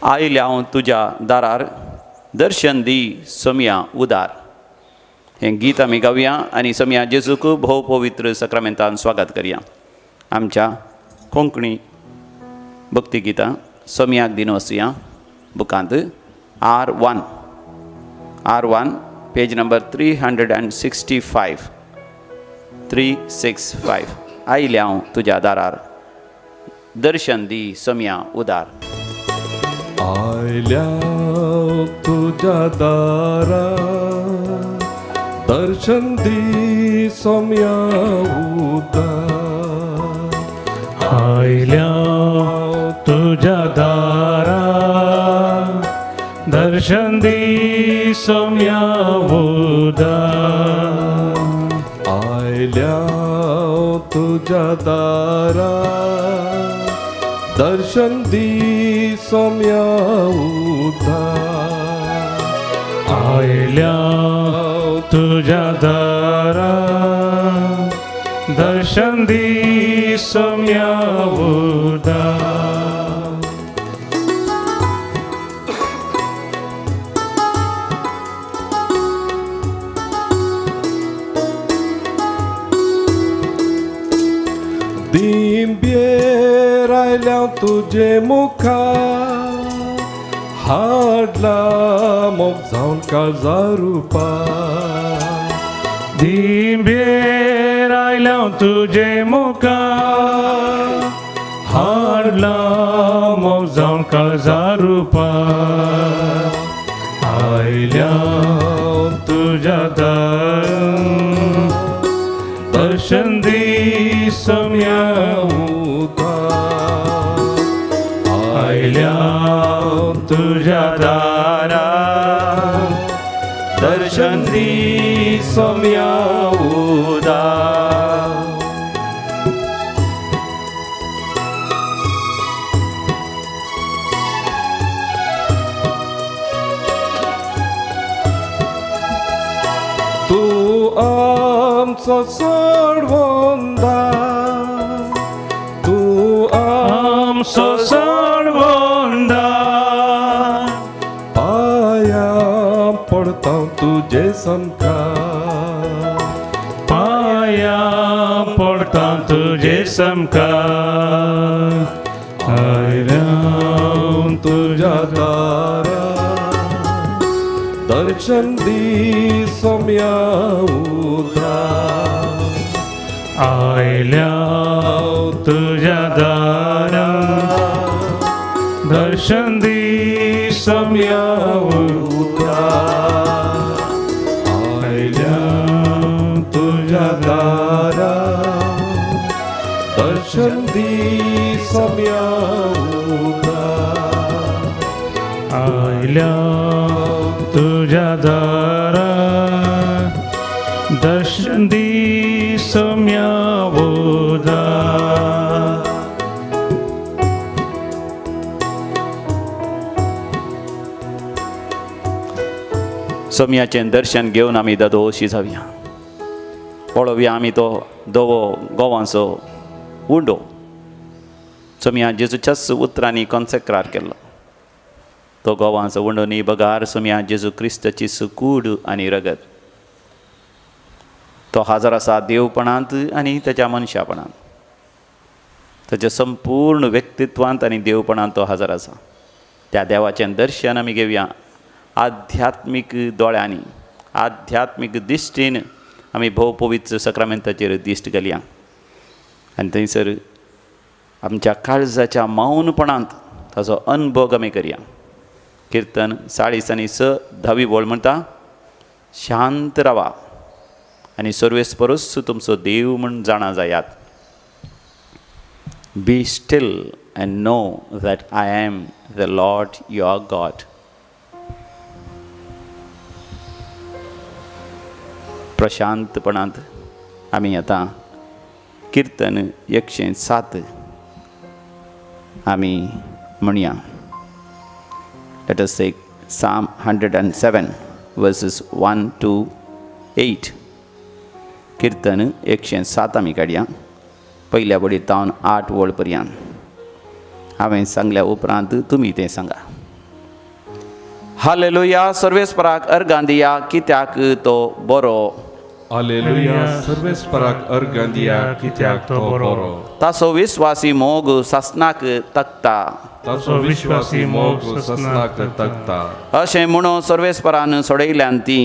आयल्या हांव तुज्या दारार, दर्शन दी सोमया उदार. हें गीत आमी गावया आनी सोमया जेजूक भोव पवित्र सक्रामेंतान स्वागत करया. आमच्या कोंकणी भक्ती गितां सोमयाक दिन वसया बुकांत R1 page number 365 365. आयल्या हांव तुज्या दारार, दर्शन दी सोमया उदार. आयल्या तुज्या दारा, दर्शन दी सोमया उदार. आयल्या तुज्या दारा, दर्शन दी सोमया उदार. आयल्या तुज्या दारा, दर्शन दी सोमया उदार. आयल्या तुज्या दारा, दर्शन दी सोमया उदार. दिंब्येर आयल्या तुजे मुखार, हाडला मोग जावन काळजा रुपार. दिंब्येर आयल्या तुजे मुखार, हाडला मोग जावन काळजा रुपार. आयल्या तुज्या दारा, दर्शन दी सोमया उदार. आयल्या तुज्या दारा, दर्शन दी सोमया उदार. तूं आमचो सोडवंदार, तूं आमचो सोडवंदार. पांयां पडता तुजे सामकार, पांयां पडता तुजे सामकार. आयल्या तुज्या दारा, दर्शन दी सोमया उदार. आयल्या तुज्या दारा, दर्शन दी सोमया उदार. आयल्या तुज्या दारा, दर्शन दी सोमया उदार. आयल्या तुज्या दारा, दर्शन दी सोमया उदार. सोमयाचें दर्शन घेवन आमी दादोशी जावया. पळोवया आमी तो धवो गोवांचो उंडो सोमया जेजूच्याच उतरांनी कॉन्सेक्रार केल्लो. तो गोवांचो उंडो न्ही बगार सोमया जेजू क्रिस्ताची कूड आनी रगत. तो हाजर आसा देवपणांत आनी ताच्या मनशापणांत, ताच्या संपूर्ण व्यक्तित्वांत आनी देवपणांत तो हाजर आसा. त्या देवाचें दर्शन आमी घेवया आध्यात्मीक दोळ्यांनी, आध्यात्मीक दिश्टीन आमी भोव पवित्र सक्रामेंताचेर दिश्ट घालया आनी थंयसर आमच्या काळजाच्या मौनपणांत ताचो अनभोग आमी करया. किर्तन 40 आनी 6 धावी वळ म्हणटा, शांत रावा आनी सर्वेस्परूच तुमचो देव म्हूण जाणा जायात. Be still and know that I am the Lord your God. प्रशांतपणांत आमी आतां किर्तन 107 आमी म्हणया. Let us take Psalm 107 verses 1 to 8. किर्तन 107 आमी काडया, पयल्या वळी तावन 8 वळ पर्यंत. हांवें सांगल्या उपरांत तुमी तें सांगा. हालेलुया. सर्वेस्पराक अर्गां दिया कित्याक तो बरो. हालेलुया. सर्वेस्पराक अर्गां दिया कित्याक तो बरो. ताचो विस्वासी मोग सासणाक तकता. ताचो विश्वासी मोग ससनाक तकता. अशें म्हणून सर्वेस्परान सोडयल्यान ती.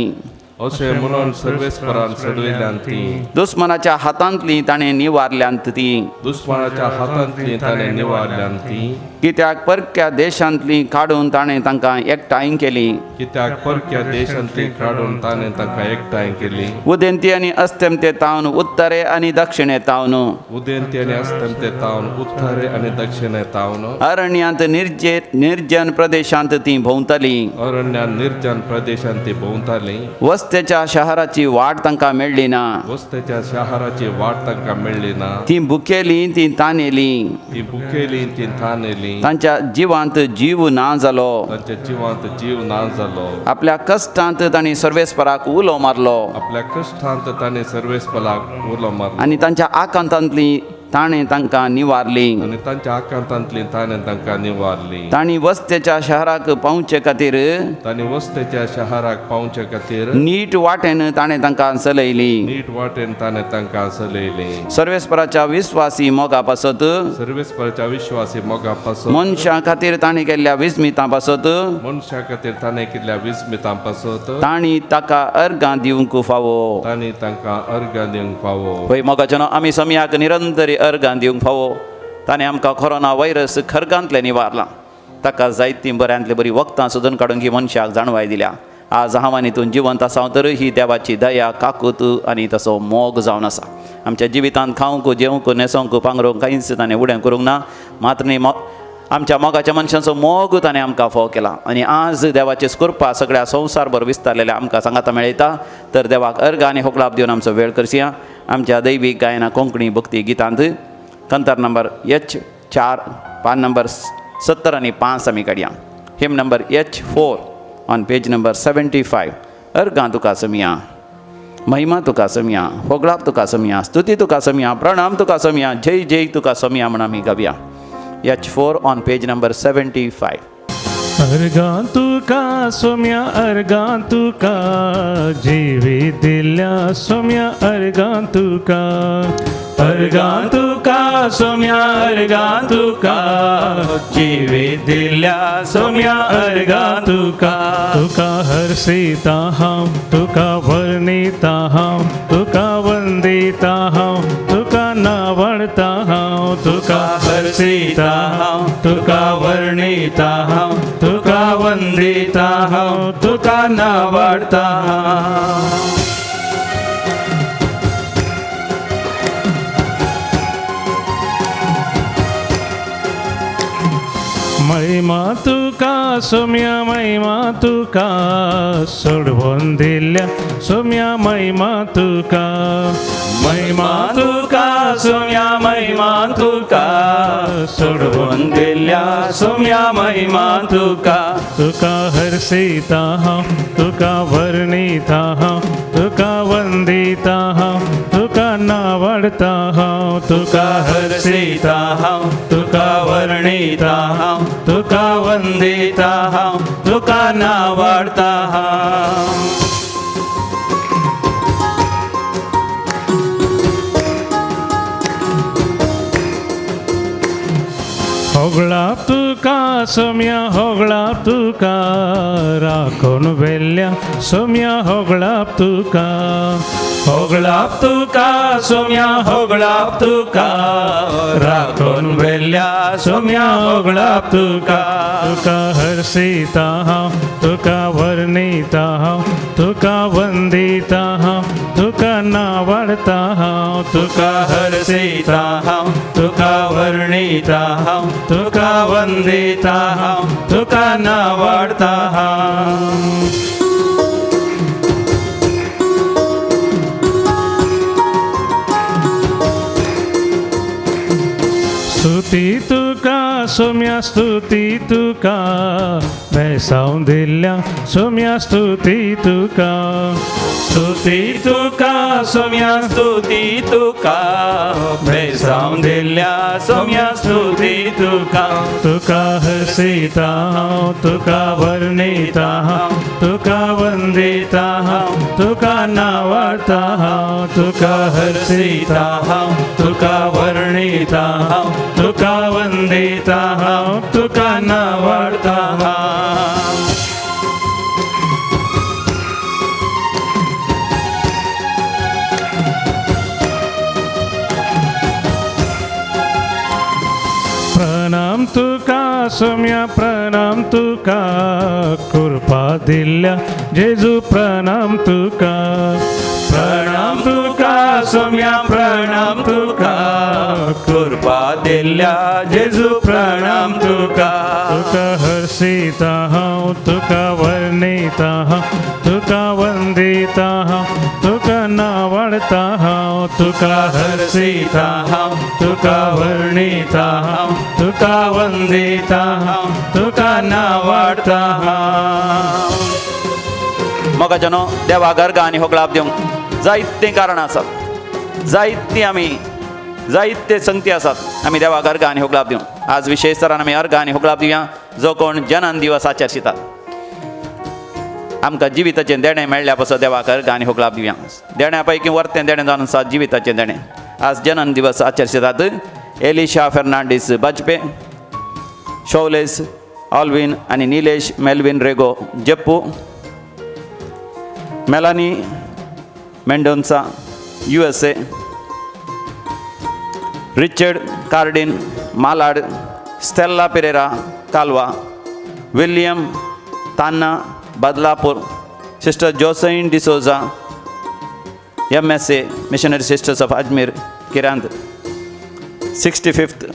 अशें म्हणून सर्वेस्परान सोडयल्यान ती. दुस्मनाच्या हातांतली ताणें निवारल्यांत ती. दुस्मनाच्या हातांतली ताणें निवारल्यान ती. कित्याक परक्या देशांतली काडून ताणें तांकां एकठांय केली. कित्याक परक्या देशांतली काडून ताणें तांकां एकठांय केली. उदेंती आनी अस्तमते तावन, उत्तरे आनी दक्षिणे तावन. उदेंती आनी अस्तमते तावन, उत्तरे आनी दक्षिणे तावन. अरण्यांत निर्जन प्रदेशांत ती भोंवताली. अरण्यांत निर्जन प्रदेशांत ती भोंवताली. वस्तेच्या शहराची वाट तांकां मेळ्ळी ना. वस्तेच्या शहराची वाट तांकां मेळ्ळी ना. ती भुकेली ती तानेली. ती भुकेली ती तानेली. तांच्या जिवांत जीव ना जालो. तांच्या जिवांत जीव ना जालो. आपल्या कश्टांत तांणी सर्वेस्पराक उलो मारलो. आपल्या कश्टांत ताणें सर्वेस्पराक उलो मारलो. आनी तांच्या आकांतांतली ताणें तांकां निवारली. आनी तांच्या आकांतांतली ताणें तांकां निवारली. तांणी वस्तेच्या शहराक पावचे खातीर. तांणी वस्तेच्या शहराक पावचे खातीर नीट वाटेन ताणें तांकां चलयली. नीट वाटेन ताणें तांकां चलयली. सर्वेस्पराच्या विस्वासी मोगा पासत. सर्वेस्पराच्या विश्वासी मोगा पासत. मनशां खातीर ताणें केल्ल्या विस्मितां पासत. मनशां खातीर ताणें केल्ल्या विस्मितां पासत. तांणी ताका अर्गां दिवंक फावो. तांणी तांकां अर्गां दिवंक फावो. पळय मोगाच्यानो, आमी समयाक निरंतर अर्गां दिवंक फावो. ताणें आमकां कोरोना व्हायरस खर्गांतलें निवारलां. ताका जायतीं बऱ्यांतली बरीं वखदां सोदून काडून ही मनशाक जाणवाय दिल्या. आज हांव आनी तूं जिवंत आसा तर ही देवाची दया, काकूत आनी तसो मोग जावन आसा. आमच्या जिवितांत खावंक, जेवंक, न्हेसोवंक, पांगरूंक कांयच ताणें उडें करूंक ना. मात्र न्ही, आमच्या मोगाच्या मनशांचो मोग ताणें आमकां फोव केला. आनी आज देवाची कृपा सगळ्या संवसारभर विस्तारलेल्या आमकां सांगाता मेळयता. तर देवाक अर्घ आनी होकळाप दिवन आमचो वेळ करसया. आमच्या दैवीक गायना कोंकणी भक्ती गितांत कंतर नंबर H4 पान नंबर 70 आनी 5 आमी काडया. Hymn number H4 on page number 75. अर्घां तुका समिया, महिमा तुका समिया, होगळाप तुका समिया, स्तुती तुका समिया, प्रणाम तुका समिया, जय जय तुका समिया म्हण आमी गावया. H4 on page number 75. अर्गां तुका सोम्या, अर्गां तुका जिवी दिल्या सोम्या, अर्गां तुका. अर्गां तुका सोम्या, अर्गां तुका जिवी दिल्या सोम्या, अर्गां तुका. तुका हर्षिता हांव, तुका वर्णिता हांव, तुका वंदिता हांव, तुका नावडता हांव. तुका हर्षिता हांव, तुका वर्णिता हांव, तुका वंदिता हांव, तुका नावडता हांव. महिमा तुका सोम्या, महिमा तुका सोडवून दिल्या सोम्या, महिमा तुका. महिमा तुका सोम्या, महिमा तुका सोडवून दिल्या सोम्या, महिमा तुका. तुका हर्षिता हांव, तुका वर्णिता हांव, तुका वंदिता हांव, तुका नावडता हांव. तुका हर्षिता हांव, तुका वर्णिता हांव, तुका वंदिता हांव, तुका नावडता हांव. होगळाप तुका सोम्या, होगळाप तुका राखून वेल्ल्या सोम्या, होगळाप तुका. होगळाप तुका सोम्या, होगळाप तुका राखून वेल्ल्या सोम्या, होगळाप तुका. तुका हर्षिता हांव, तुका वर्णिता हांव, तुका वंदिता हांव, तुका नावडता हांव. तुका हर्षिता हांव, तुका वर्णिता हांव, तुका वंदिता हांव, तुका नावडता हांव. स्तुती तुका सोम्या, स्तुती तुका बेसांव दिल्या सोम्या, स्तुती तुका. स्तुती तुका सोम्या स्तुती तुका बेसांव दिल्ल्या सोम्या स्तुती तुका. तुका हसिता हांव तुका वर्णिता हांव तुका वंदिता हांव तुका नावाडता हांव तुका हर्षिता हांव तुका वर्णिता हांव तुका वंदिता हांव तुका नावाडता हांव. प्रणाम तुका सोम्या प्रणाम तुका कृपा दिल्ल्या जेजू प्रणाम तुका. प्रणाम तुका सोम्या प्रणाम तुका कृपा दिल्ल्या जेजू प्रणाम तुका. तुका हर्षिता हांव तुका वर्णिता हांव तुका वंदिता हांव तुका नावाडता हांव तुका हर्षिता हांव तुका वर्णिता हांव तुका वंदिता हांव तुका नावाडता हांव. मोगाच्यानो देवा गर्गा आनी होगळाप दिवंक जायतीं कारणां आसात, जायतीं आमी जायते संगती आसात आमी देवा अर्घ आनी होगळाप दिवंक. आज विशेष तरान आमी अर्घ आनी होगळाप दिवया जो कोण जनन दिवस आचरशितात. आमकां जिविताचें देणें मेळ्ळ्या पासत देवाक अर्घ आनी होगळाप दिवया. देण्या पैकी वर्तें देणें जावन आसा जिविताचें देणें. आज जनन दिवस आचरशितात एलिशा फेर्नांडीस बाजपे, शोवलेस ऑल्विन आनी Nilesh Melvin Rego Jeppu, Melanie Mendonca USA, Richard Cardin Malad, Stella Pereira Kalwa, William Tanna Badlapur, sister Josein D'Souza MSA missionary sisters of Ajmer Kirand, 65th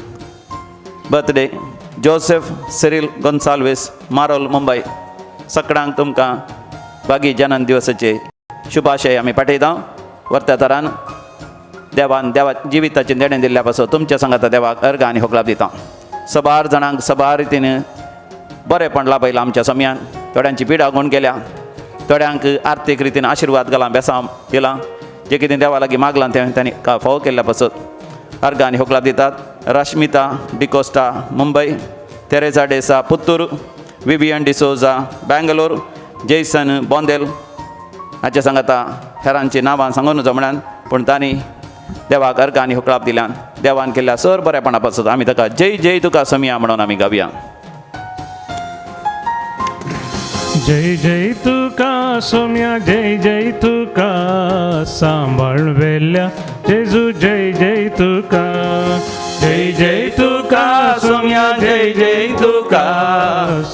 birthday Joseph Cyril Gonsalves Marol Mumbai. सकडांक तुमकां बागी जनन दिवसाचे शुभाशय आमी पाठयता. वर्त्या तरान देवान देवा जिविताचें देणें दिल्ल्या पासून तुमच्या सांगाता देवाक अर्घ आनी होगळाप दिता. सबार जाणांक सबार रितीन बरेंपण लाभयलां आमच्या समयान. थोड्यांची पिडा गूण केल्या, थोड्यांक आर्थीक रितीन आशिर्वाद घाला, बेसांव दिलां, जें कितें देवा लागीं मागलां तें तांणी फावो केल्ल्या पासत अर्घ आनी होगळाप दितात. Rashmita D'Costa Mumbai, Teresa D'Sa Puttur, Vivian D'Souza Bangalore, Jason Bondel हाचे सांगाता हेरांची नांवां सांगून जमणान पूण तांणी देवाक अर्घ आनी होगळाप दिल्यान देवान केल्ल्या सर बरेपणा पासत आमी ताका जय जय तुका समिया म्हणून आमी गावया. जय जय तुका सोम्या जय जय तुका सांबाळ वेल्या जेजू जय जय तुका. जय जय तुका सोम्या जय जय तुका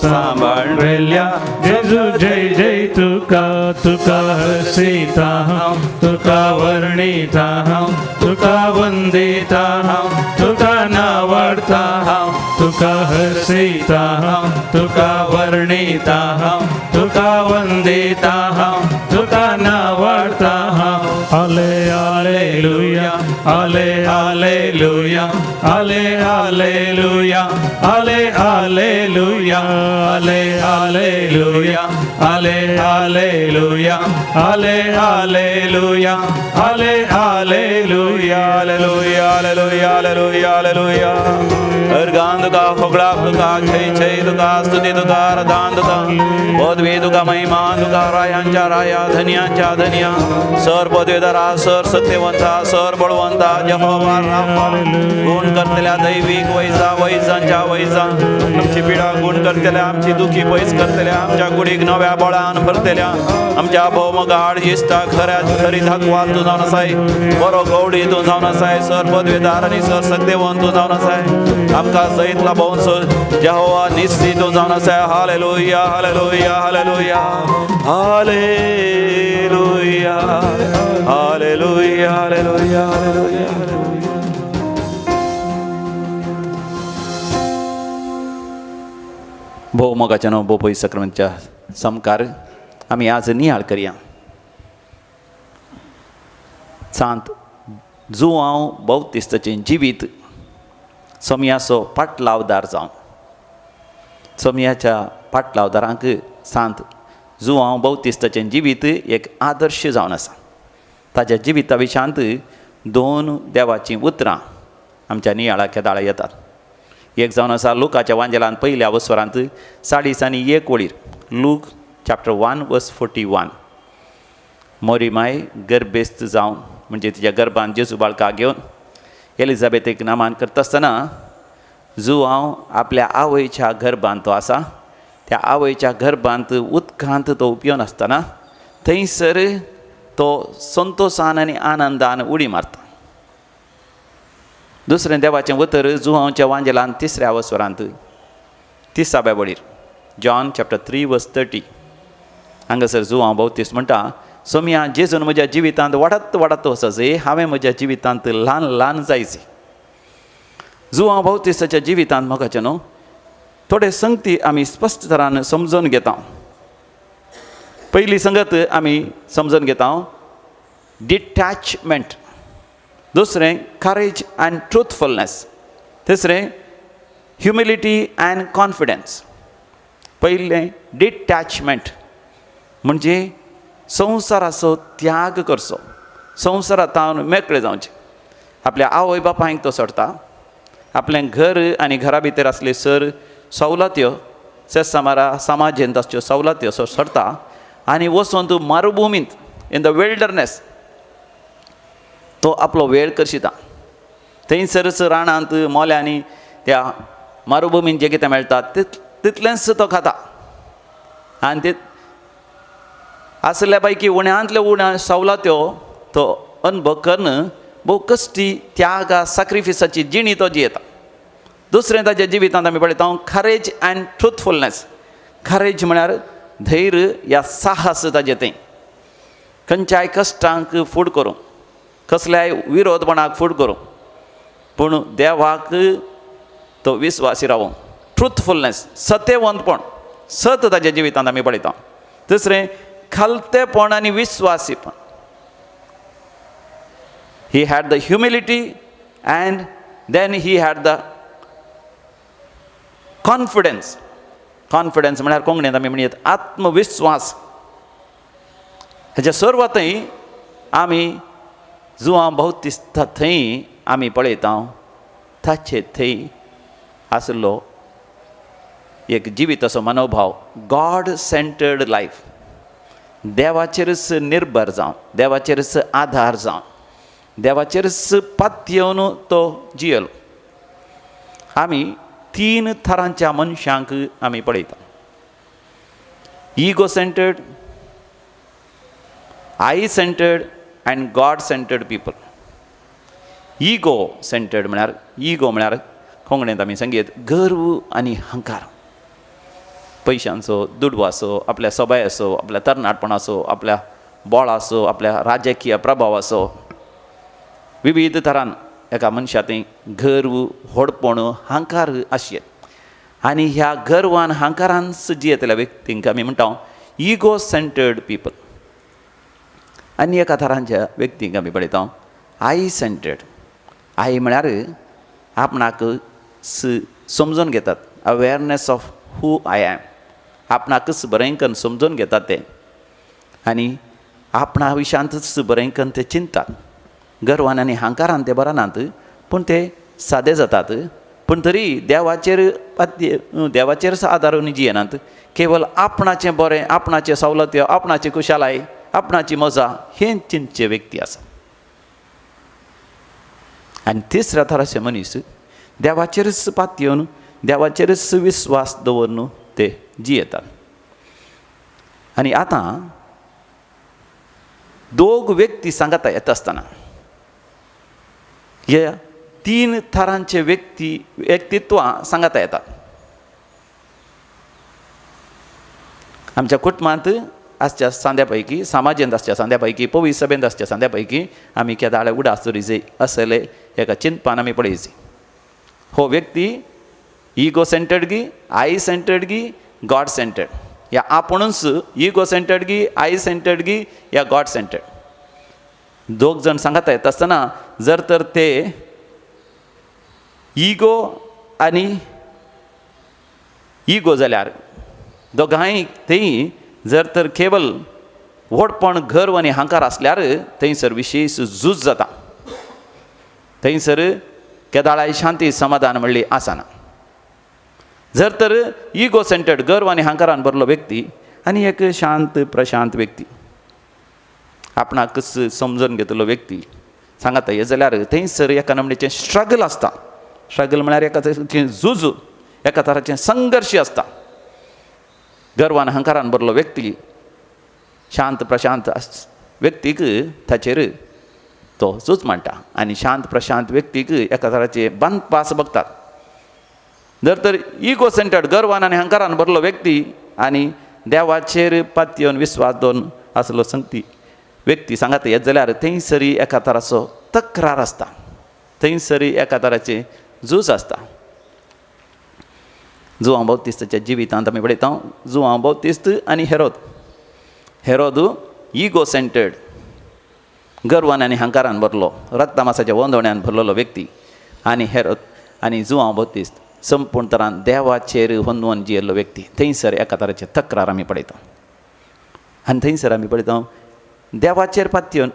सांबाळ वेल्या जेजू जय जय तुका. तुका हसिता हांव तुका वर्णिता हांव तुका वंदिता हांव तुका नावाडता हांव तुका हसिता हांव तुका वर्णिता हांव तुका वंदिता हांव तुका नावाडता हांव. आले आलेलुया आले आलेलुया आले आलेलुया आले आलेलुया आले आलेलुया आले आलेलुया आले आलेलुया आले आलेलुया hallelujah hallelujah hallelujah hallelujah. अर्घान तुका होगळाप तुका जय जय तुका स्तुती तुका आराधन तुका पदवी तुका महिमा तुका रायांच्या राया धनियांच्या धनिया सर पदवीधरा सर सत्यवंता सर बळवंता यहोवा राफा गुण करतल्या दैवीक वैजा वैजांच्या वैजा आमची पिडा गुण करतल्या आमची दुखी पयस करतल्या आमच्या कुडीक नव्या बळान भरतल्या आमच्या भोवमगाड इश्टा खऱ्या खरी धाकवाल तूं जावन आसाय बरो गवडी तूं जावन आसाय सर पदवीदार आनी सर सत्यवंत तूं जावन आसाय आमकां सयत लाभोवन सर यहोवा निस्सी तूं जावन आसाय. Hallelujah hallelujah hallelujah hallelujah hallelujah hallelujah hallelujah. भोव मोगाच्या न्हू भोव सक्रमच्या समकार आमी आज नियाळ करया. सांत जुआंव बौतिस्ताचें जिवीत सोमयाचो पाटलावदार जावन सोमयाच्या पाटलावदारांक सांत जुआंव बाप्तिस्ताचें जिवीत एक आदर्श जावन आसा. ताच्या जिविता विशांत दोन देवाचीं उतरां आमच्या नियाळा केदाळा येतात. एक जावन आसा लुकाच्या वांजेलान पयल्या वस्वरांत 41 वळीर, लूक चॅप्टर 1 वर्स 41. मोरीमाय गर्भेस्त जावन म्हणजे तिच्या गर्भान जेजू बाळका घेवन एलिझाबेथेक नामान करता आसतना जुआंव आपल्या आवयच्या गर्भांत तो आसा. त्या आवयच्या गर्भांत उदकांत तो उपयोन आसतना थंयसर तो संतोशान आनी आनंदान उडी मारता. दुसरें देवाचें उतर जुआंवच्या वांजेलान तिसऱ्या वस्वरांत 30व्या वळीर, जॉन चॅप्टर 3 वर्स 30. हांगासर जुआंव बाप्तिस्त म्हणटा, सोमया जेजून म्हज्या जिवितांत वाडत वाडत वचचे, हांवें म्हज्या जिवितांत ल्हान ल्हान जायचे. जुआंव बाप्तिस्ताच्या जिवितांत मोगाचें न्हू थोडे संगती आमी स्पश्ट तरान समजून घेता. पयली संगत आमी समजून घेता डिटॅचमेंट, दुसरें करेज अँड ट्रुथफुलनेस, तिसरें ह्युमिलिटी अँड कॉन्फिडन्स. पयलें डिटॅचमेंट म्हणजे संवसाराचो त्याग करचो, संवसारांत मेकळें जावचें. आपल्या आवय बापायक तो सोडटा, आपलें घर आनी घरा भितर आसले सर सवलत्यो सेसामारा समाजेंत आसच्यो सवलत्यो सोडटा आनी वचून तूं मारुभुमींत इन the wilderness तो आपलो वेळ करशिता. थंयसरच रानांत मोल्यांनी त्या मारुभुमींत जें कितें मेळटा तितलेंच तो खाता आनी ते आसल्या पैकी उण्यांतल्यो उण्या सवलत्यो तो अनुभव करून भोव कश्टी त्यागा सॅक्रिफिसाची जिणी तो जियेता. दुसरें ताच्या जिवितांत आमी पळयता करेज अँड ट्रुथफुलनेस. करेज म्हळ्यार धैर्य या साहस ताजें तें खंयच्याय कश्टांक फूड करूं, कसल्याय विरोधपणाक फूड करूं, पूण देवाक तो विस्वासी रावूं. ट्रुथफुलनेस सत्यवंतपण सत ताच्या जिवितांत आमी पळयता. तिसरें खालतेपण आनी विस्वासीपण. He had the humility and then he had the confidence. Confidence म्हळ्यार कोंकणींत आमी म्हणयत आत्मविस्वास. हेच्या सुरवातय आमी जुआंव बाप्तिस्ता थंय आमी पळयता ताचे थंय आसलो एक जिविताचो मनोभाव, गॉड सेंटर्ड लायफ. देवाचेरच निर्भर जावन, देवाचेरच आधार जावन, देवाचेरच पातयेवन तो जियेलो. आमी तीन थरांच्या मनशांक आमी पळयता, ego centred, I centred and God centred people. Ego centred म्हळ्यार, इगो म्हळ्यार कोंकणींत आमी सांगीत गर्व आनी अहंकार, पयशांचो, दुडवाचो, आपल्या सबायाचो, आपल्या तरणाटपणाचो, आपल्या बोळाचो, आपल्या राजकीय प्रभावाचो, विविध तरान एका मनशा थंय गर्व, व्हडपण, अहंकार आशिल्ले. आनी ह्या गर्वान अहंकारान जियेतल्या व्यक्तींक आमी म्हणटा इगो सेंटर्ड पिपल. आनी एका तरांच्या व्यक्तींक आमी पळयता I centred. I म्हळ्यार आपणाक समजून घेतात, awareness of who I am, आपणाकच बरें करून समजून घेतात ते आनी आपणा विशांतच बरें करून ते चिंततात. गर्वान आनी अहंकारान ते बरनात, पूण ते सादे जातात, पूण तरी देवाचेर देवाचेर आदारून जियेनात, केवल आपणाचें बरें, आपणाचें सवलत्यो, आपणाची खुशालाय, आपणाची मजा हें चिंतचे व्यक्ती आसा. आनी तिसऱ्या थराचे मनीस देवाचेरच पातयेवन, देवाचेरच विस्वास दवरून ते जियेतात. आनी आतां दोग व्यक्ती सांगता येता आसतना हे तीन थरांचे व्यक्ती व्यक्तित्वां सांगता येतात. आमच्या कुटुंबांत आसच्या सांद्या पैकी, समाजेंत आसच्या सांद्या पैकी, पवी सभेंत आसच्या सांद्या पैकी आमी केदाळे उडास दवरीचे असले एका चिंतपान आमी पळयची. हो व्यक्ती इगो सेंटर्ड गी, I centred गी, गॉड सेंटर्ड, या आपुणूच इगो सेंटर्ड गी, I centred गी, या गॉड सेंटर्ड. दोग जण सांगता येता आसतना जर तर ते इगो आनी इगो जाल्यार दोगांय थंय जर तर केवल व्हडपण, गर्व आनी हांकार आसल्यार थंयसर विशेश झूज जाता. थंयसर केदाळाय शांती समाधान म्हणली आसना. जर तर इगो सेंटर्ड, गर्व आनी हांकारान भरलो व्यक्ती आनी एक शांत प्रशांत व्यक्ती, आपणाकच समजून घेतलो व्यक्ती सांगाता हे जाल्यार थंयसर एका नमणेचें स्ट्रगल आसता. स्ट्रगल म्हळ्यार एका तराचें झूज, एका तराचें संघर्श आसता. गर्वान हांकारान भरलो व्यक्ती शांत प्रशांत व्यक्तीक ताचेर तो झूज मांडटा आनी शांत प्रशांत व्यक्तीक एका तराचे बांदपास बघतात. जर तर इगो सेंटर्ड, गर्वान आनी हंकारान भरलो व्यक्ती आनी देवाचेर पातयेवन विस्वास दवरून आसलो संगती व्यक्ती सांगात येत जाल्यार थंयसरी एका तराचो तक्रार आसता, थंयसरी एका तराचें झूज आसता. जुआंव बाप्तिस्ताच्या जिवितांत आमी पळयता, जुआंव बाप्तिस्त आनी हेरोद. हेरोद इगो सेंटर्ड, गर्वान आनी हंकारान भरलो, रक्तमासाच्या वंदवण्यान भरलेलो व्यक्ती आनी हेरोद आनी जुआंव बाप्तिस्त संपूर्ण तरान देवाचेर होंदवून जियेल्लो व्यक्ती. थंयसर एका तराचे तक्रार आमी पळयता आनी थंयसर आमी पळयता देवाचेर पातयेवन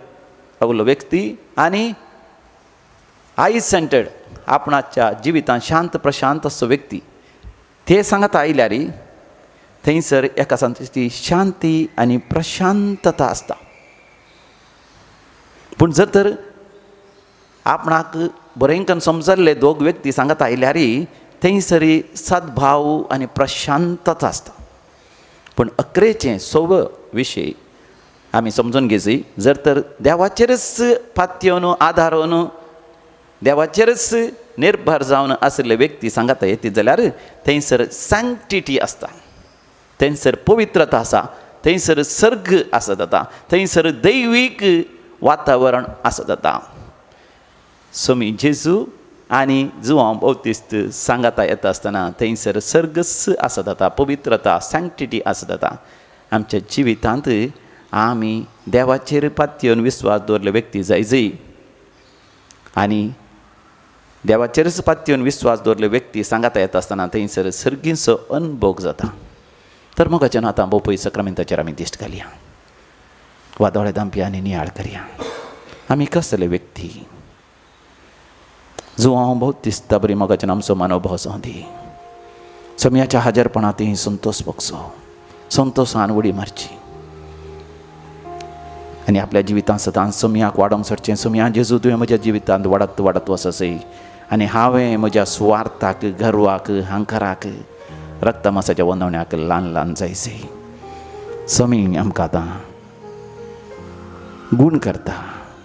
रावल्लो व्यक्ती आनी आयज सेंटर्ड, आपणाच्या जिवितांत शांत प्रशांत असो व्यक्ती ते सांगात आयल्यार थंयसर एका सांती शांती आनी प्रशांतता आसता. पूण जर तर आपणाक बरेंकन समजल्ले दोग व्यक्ती सांगात आयल्यार थंयसरी सद्भाव आनी प्रशांतता आसता. पूण अकरेचें सव विशय आमी समजून घेवची, जर तर देवाचेरच पातयेवन आदारून देवाचेरच निर्भर जावन आशिल्ले व्यक्ती सांगाता येत जाल्यार थंयसर सँक्टिटी आसता, थंयसर पवित्रता आसा, थंयसर सर्ग आसत जाता, थंयसर दैवीक वातावरण आसत जाता. स्वामी जेजू आनी जुआंव बाप्तिस्त सांगाता येता आसतना थंयसर सर्गस आसत जाता, पवित्रता, सँक्टिटी आसत जाता. आमच्या जिवितांत आमी देवाचेर पातयेवन विस्वास दवरले व्यक्ती जाय जय आनी देवाचेरच पातयेवन विस्वास दवरले व्यक्ती सांगाता येता आसतना थंयसर सर्गींचो अनभोग जाता. तर मोगाच्यान आतां बोपय सक्रामेंताचेर आमी दिश्ट घालया, वा दोळे दांपया आनी नियाळ करया. आमी कसले व्यक्ती? जुआंव बाप्तिस्ता बरी मोगाच्यान आमचो मानवभाव जावं दी. सम्याच्या हाजरपणांत संतोष भोगचो, संतोशान उडी मारची आनी आपल्या जिवितांत सदांच सम्याक वाडोवंक सरचें. सम्या जेजू, तुवें म्हज्या जिवितांत वाडत वाडत वचसय आनी हांवें म्हज्या सुवार्थाक, गर्वाक, हांकाराक, रक्तमासाच्या वंदवण्याक ल्हान ल्हान जायसय. समी आमकां आतां गूण करता,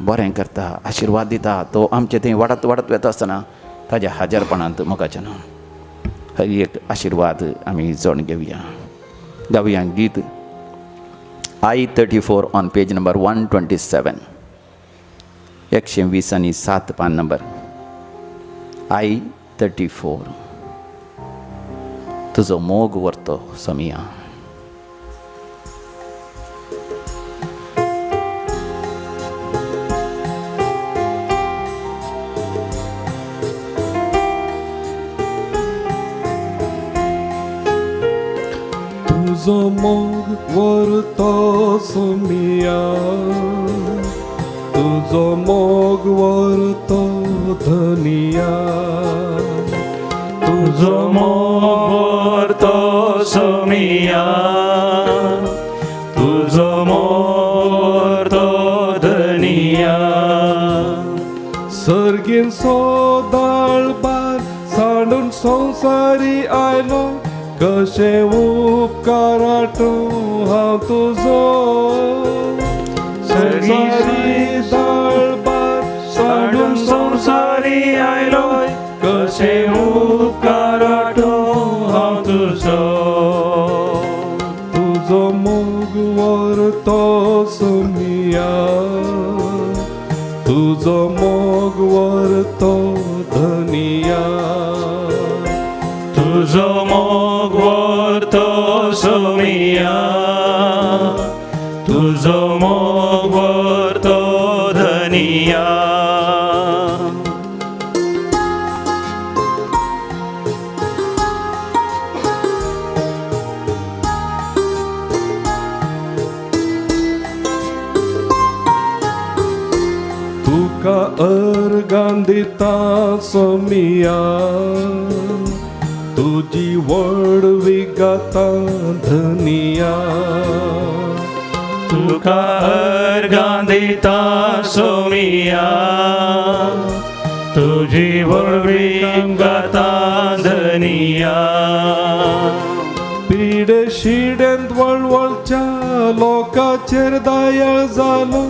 बरें करता, आशिर्वाद दिता. तो आमचे थंय वाडत वाडत वता आसतना ताज्या हाजरपणांत मोगाच्यान हर एक आशिर्वाद आमी जाण घेवया. गावया गीत I-34 on page number 127, 120 आनी 7 पान नंबर I-34. तुजो मोग व्हरतो समिया. तुजो मोग व्हरतो सोमिया, तुजो मोग व्हरतो धनिया, तुजो मोग व्हरतो सोमिया, तुजो मोग व्हरतो धनिया. सर्गीन सोदाळबार सांडून संवसारी आयलो, कशें उपकाराटूं हांव तुजो. संवसारी दाळबार सांडून संवसारी आयलो, कशें उपकाराटूं हांव तुजो. तुजो मोग व्हरतो सोमिया, तुजो मोग व्हरतो धनिया, तुजो मोग व्हरतो सोमिया, तुजो मोग व्हरतो धनिया. तुका अर्गां दिता सोमिया, तुजी व्हडवी गाता धनिया। तुका अर्गां दिता सोमिया, तुजी व्हडवी गाता धनिया। पिडे शिडेंत वळवळच्या लोकांचेर दयाळ जालो,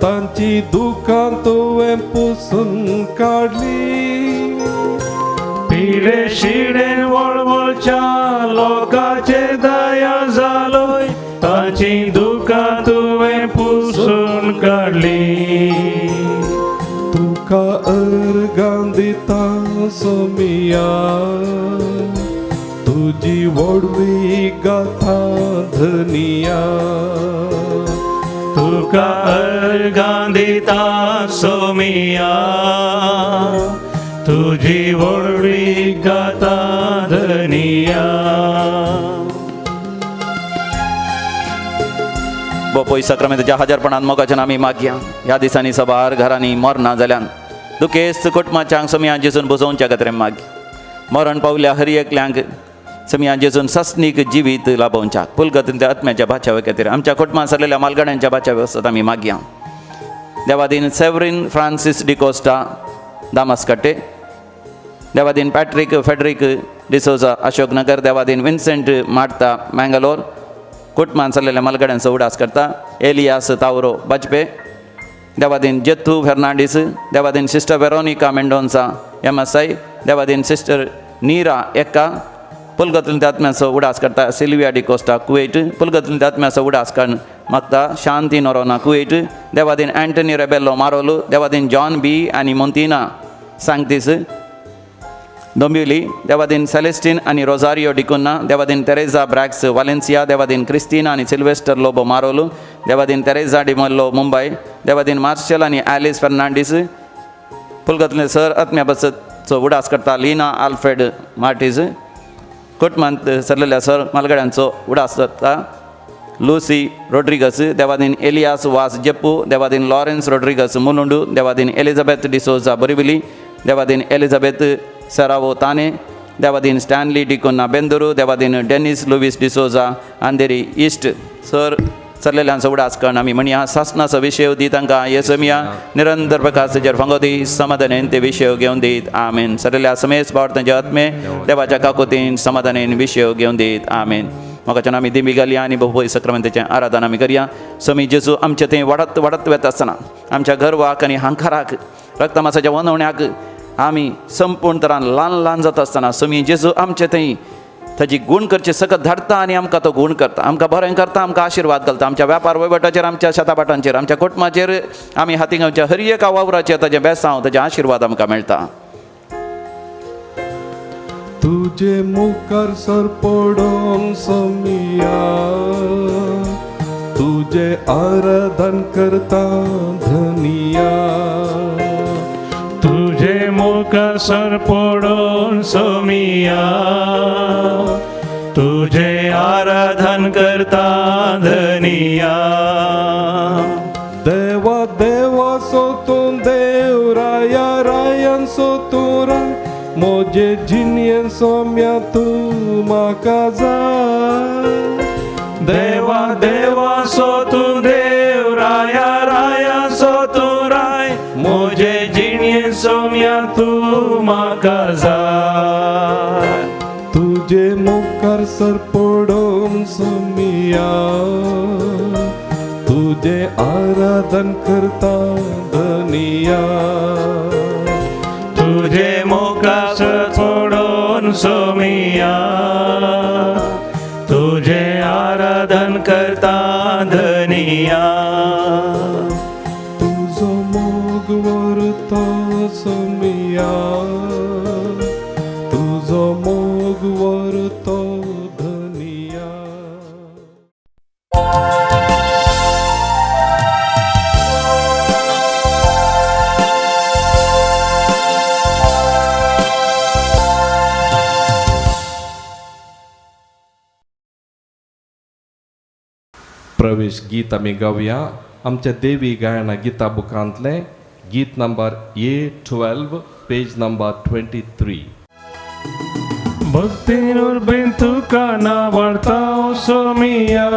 तांची दुकां तुवें पुसून काडली। पिडे शिडेन वळवळच्या लोकांचेर दया जालो, तांची दुकां तुवें पुसून काडली। तुका अर्गां दिता सोमिया, तुजी व्हडवी गाथा धनिया। तुका अर्गां दिता सोमिया, तुजी व्हडवी गाथा धनिया। बोपोय साक्रामेंताच्या हजारपणान मोगाच्यान आमी मागया। ह्या दिसांनी सबार घरांनी मरना जाल्यान दुखेस्त कुटुंबाच्यांक सोमया जेजून बसोवच्या खातीर मागी। मरण पावल्या हर एकल्यांक सोमया जेजून सस्नीक जिवीत लाभोवच्याक पुलगतीन त्या आत्म्याच्या भाच्यावे खातीर आमच्या कुटुंबान सरलेल्या मालगाड्यांच्या भाच्यावे वसत आमी मागया। देवादीन सेवरीन फ्रांसीस डिकोस्टा दामसकट्टे, देवादीन पॅट्रीक फेडरीक डिसोजा अशोकनगर, देवादीन विन्सेंट मार्ता मँगलोर कुटुंबान सरलेल्या मालगाड्यांचो उडास करता एलियास तावरो बाजपे, देवादीन जेथू फेर्नांडीस, देवादीन सिस्टर वेरोनिका मेंडोन्सा एम.एस.आय, देवादीन सिस्टर नीरा एक्का पुलगतून आत्म्याचो उडास करता सिल्विया डिकोस्टा कुवेट, पुलगतून आत्म्याचो उडास करून मागता शांती नोरोना कुवेट, देवादीन अँटनी रेबेलो मारोलू, देवादीन जॉन बी आनी मोंतिना सांगतीस डोंबिवली, देवादीन सेलेस्टीन आनी रोजारियो डिकुन्ना, देवादीन तेरेजा ब्रॅक्स वालेन्सिया, देवादीन क्रिस्तिना आनी सिल्वेस्टर लोबो मारोलू, देवादीन तेरेजा डिमल्लो मुंबय, देवादीन मार्शल आनी एलिस फेर्नांडीस पुलगतले सर आत्म्या बसचो उडास करता लिना आल्फ्रेड मार्टीज, कुटुंबांत सरलेल्या सर मालगड्यांचो उडास करता लुसी रोड्रिगस, देवादीन एलियास वास जेप्पू, देवादीन लॉरेन्स रोड्रिगस मुलुंडू, देवादीन एलिझाबेथ डिसोजा बोरिविली, देवादीन एलिझाबेथ सेरावो ताने, देवादीन स्टॅनली डिकोन्ना बेंदुरू, देवादीन Dennis Luis D'Souza Andheri east sir सरलेल्यांचो उडास करून आमी म्हणया सासनाचो विशय दी तांकां येसमिया निरंतर प्रकाश फांगो दी समाधानेन ते विशय घेवन दीत आमेन। सरलेल्या समेस पावट तांचे आत्मे देवाच्या काकोतीन समाधानेन विशय घेवन दीत आमेन। म्हाका आमी दिमी घालया आनी भोवय सक्रामेंताचें आराधन आमी करया। समी जेजू आमचे थंय वाडत वाडत वेता आसतना आमच्या गर्वाक आनी हांकाराक रक्तमासाच्या वनवण्याक आमी संपूर्ण तरान ल्हान ल्हान जाता आसतना समी जेजू आमचे थंय ताजी गूण करचे सकत धाडटा आनी आमकां तो गूण करता, आमकां बरें करता, आमकां आशिर्वाद घालता। आमच्या व्यापार वहिवटाचेर, आमच्या शेताभाटांचेर, आमच्या कुटुंबाचेर आमी हाती गांवच्या हर एका वावराचेर ताजें बेसांव, ताजें आशिर्वाद आमकां मेळटा। तुजे मुखार सर पडोन सोमिया, तुजे आराधन करता धनिया। तुजे मुखार सर पडोन सोमिया, तुजे आराधन करता धनिया। देवा देवा सो तूं देव, राया रायन सो तूं राय, मोजे जिनयेन सोम्या तूं म्हाका जाय। देवा देवा सो तूं देव, राया राया सो तूं राय, मोजे जिनयेन सोम्या तूं म्हाका जाय। तुजे मुखार सर पडोन सोमिया, तुजे आराधन करता धनिया। तुजे मुखार सर पडोन सोमिया, तुजे आराधन करता धनिया। तुजो मोग व्हरता सोमिया, तुजो मोग व्हरता धनिया। प्रवेश गीत आमी गावया आमच्या देवी गायना गीता बुकांतलें गीत नंबर A12, page number 23. भक्तीन उर्बेन तुका नावडता सोमिया,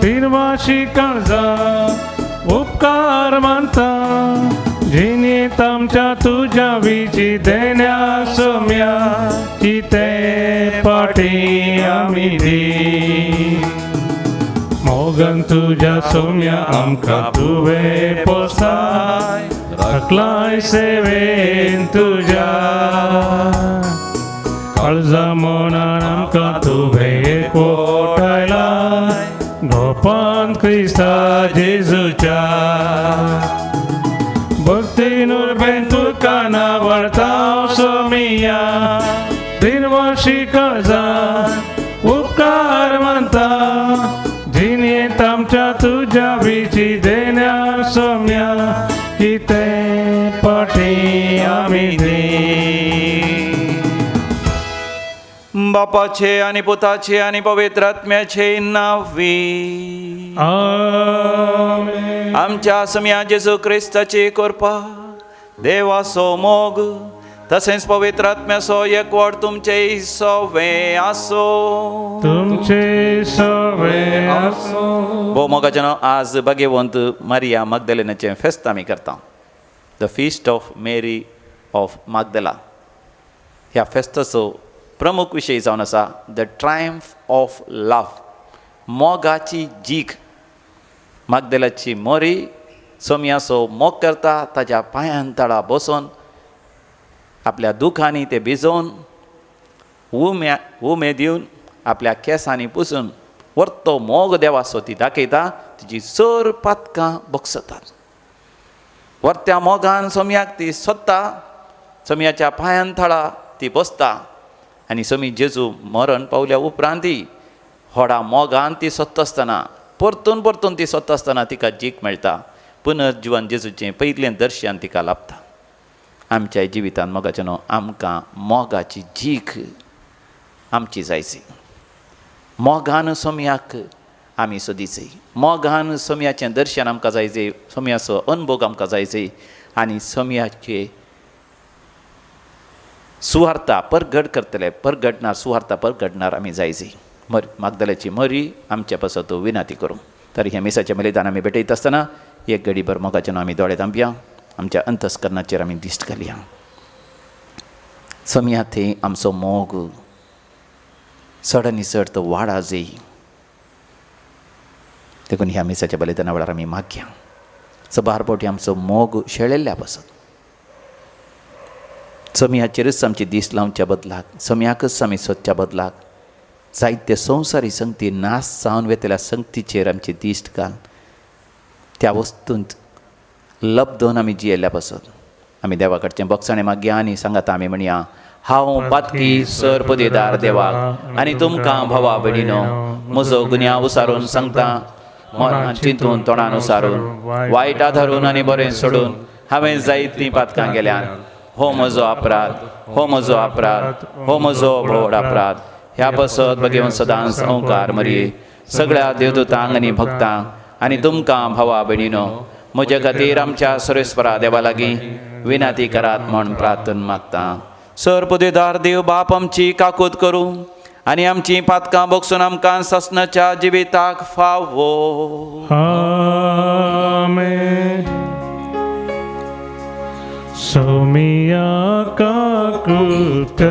तिरवाशी काळजा उपकार मानता, जिणेंत आमच्या तुज्या विची देण्या सोम्या, कितें पाटी आमी दी. मोगन तुज्या सोम्या आमकां तुवें पोसाय, राखलाय सेवेन तुज्या, काळजा मनान आमकां तुवें एकवटायलाय, गोपान क्रिस्ता जेजूच्या. भक्तीन उर्बेन तुका नावडता सोमिया, दिनवाशी काळजान उपकार मानता, जिणेंत आमच्या तुज्या विची देण्या सोम्या, कितें पाटी आमी दी. बापाचे आनी पुताचे आनी पवित्र आत्म्याचे नांवी. आमेन. आमच्या सम्या जेजू क्रिस्ताची कृपा, देवाचो मोग तसेंच पवित्र आत्म्याचो एकवट तुमचे सवे आसो. तुमचे सवे आसो. भोव मोगाचें आज भाग्यवंत मारिया मागदलेनाचें फेस्त आमी करता, the feast of Mary of Magdala. ह्या फेस्ताचो प्रमुख विशय जावन आसा the triumph of love, मोगाची जीख. मागदेलाची मोरी सोमयाचो मोग करता, ताज्या पांयान तळा बसून आपल्या दुखांनी ते भिजोवन उमे दिवन आपल्या केंसांनी पुसून वर्तो मोग देवाचो ती दाखयता. तिजी सर पातकां बगसतात. वर्त्या मोगान सोमयाक ती सोदता, सोमयाच्या पांयान थळा ती बसता आनी सोमी जेजू मरण पावल्या उपरांत व्हडा मोगान ती सोदता आसतना, परतून परतून ती सोदता आसतना तिका जीक मेळटा. पुनर्जिवन जेजूचें पयलें दर्शन तिका लाभता. आमच्या जिवितांत मोगाचें न्हू आमकां मोगाची जीक आमची जायची. मोगान सोमयाक आमी सोदीची, मोगान सोमयाचें दर्शन आमकां जायचें, सोमयाचो अनुभव आमकां जायचे आनी सोमयाचे सुवार्ता परगट करतले, परगटणार सुवार्ता परगटणार आमी जायची. मागदल्याची मरी आमच्या पासत विनाती करूं. तर ह्या मिसाच्या बलिदान आमी भेटयता आसतना एक घडीभर मोगाचें न्हू आमी दोळे धांपया, आमच्या अंतस्करणाचेर आमी दिश्ट घालया. सोमया थंय आमचो मोग चड आनी चड तो वाडा जाय. देखून ह्या मिसाच्या बलिदाना वेळार आमी मागया सबार फावटी आमचो मोग शेळेल्ल्या पासत सोमयाचेरच आमची दीस लावच्या बदलाक, सोमयाकच आमी सोदच्या बदलाक जायते संवसारी संगती नाश जावन वेतल्या संगतीचेर आमची दिश्ट घाल. त्या वस्तूंत लब्धून आमी जियेल्ल्या पासत आमी देवा कडचें बक्षाणें मागया आनी सांगाता आमी म्हणया, हांव पातकी सर पदेदार देवाक आनी तुमकां भावा भयणीनो म्हजो गुन्यांव उसारून सांगता, मनान चिंतून तोंडान उसारून वायट आधारून आनी बरें सोडून हांवें जायतीं पातकां गेल्यान. हो म्हजो अपराध, हो म्हजो अपराध, हो म्हजो व्हड अपराध. ह्या पासत भगवंत सदांच ओंकार मरये सगळ्या देवदूतांक आनी भक्तांक आनी तुमकां भावा भयणीनो म्हज्या खातीर आमच्या सर्वेस्परा देवा लागीं विनाती करात म्हूण प्रार्थना मागता. सर पदेदार देव बाप आमची काकूत करूं आनी आमची पातकां बगसून आमकां ससनाच्या जिविताक फावो. आमेन. सोमिया काकूत,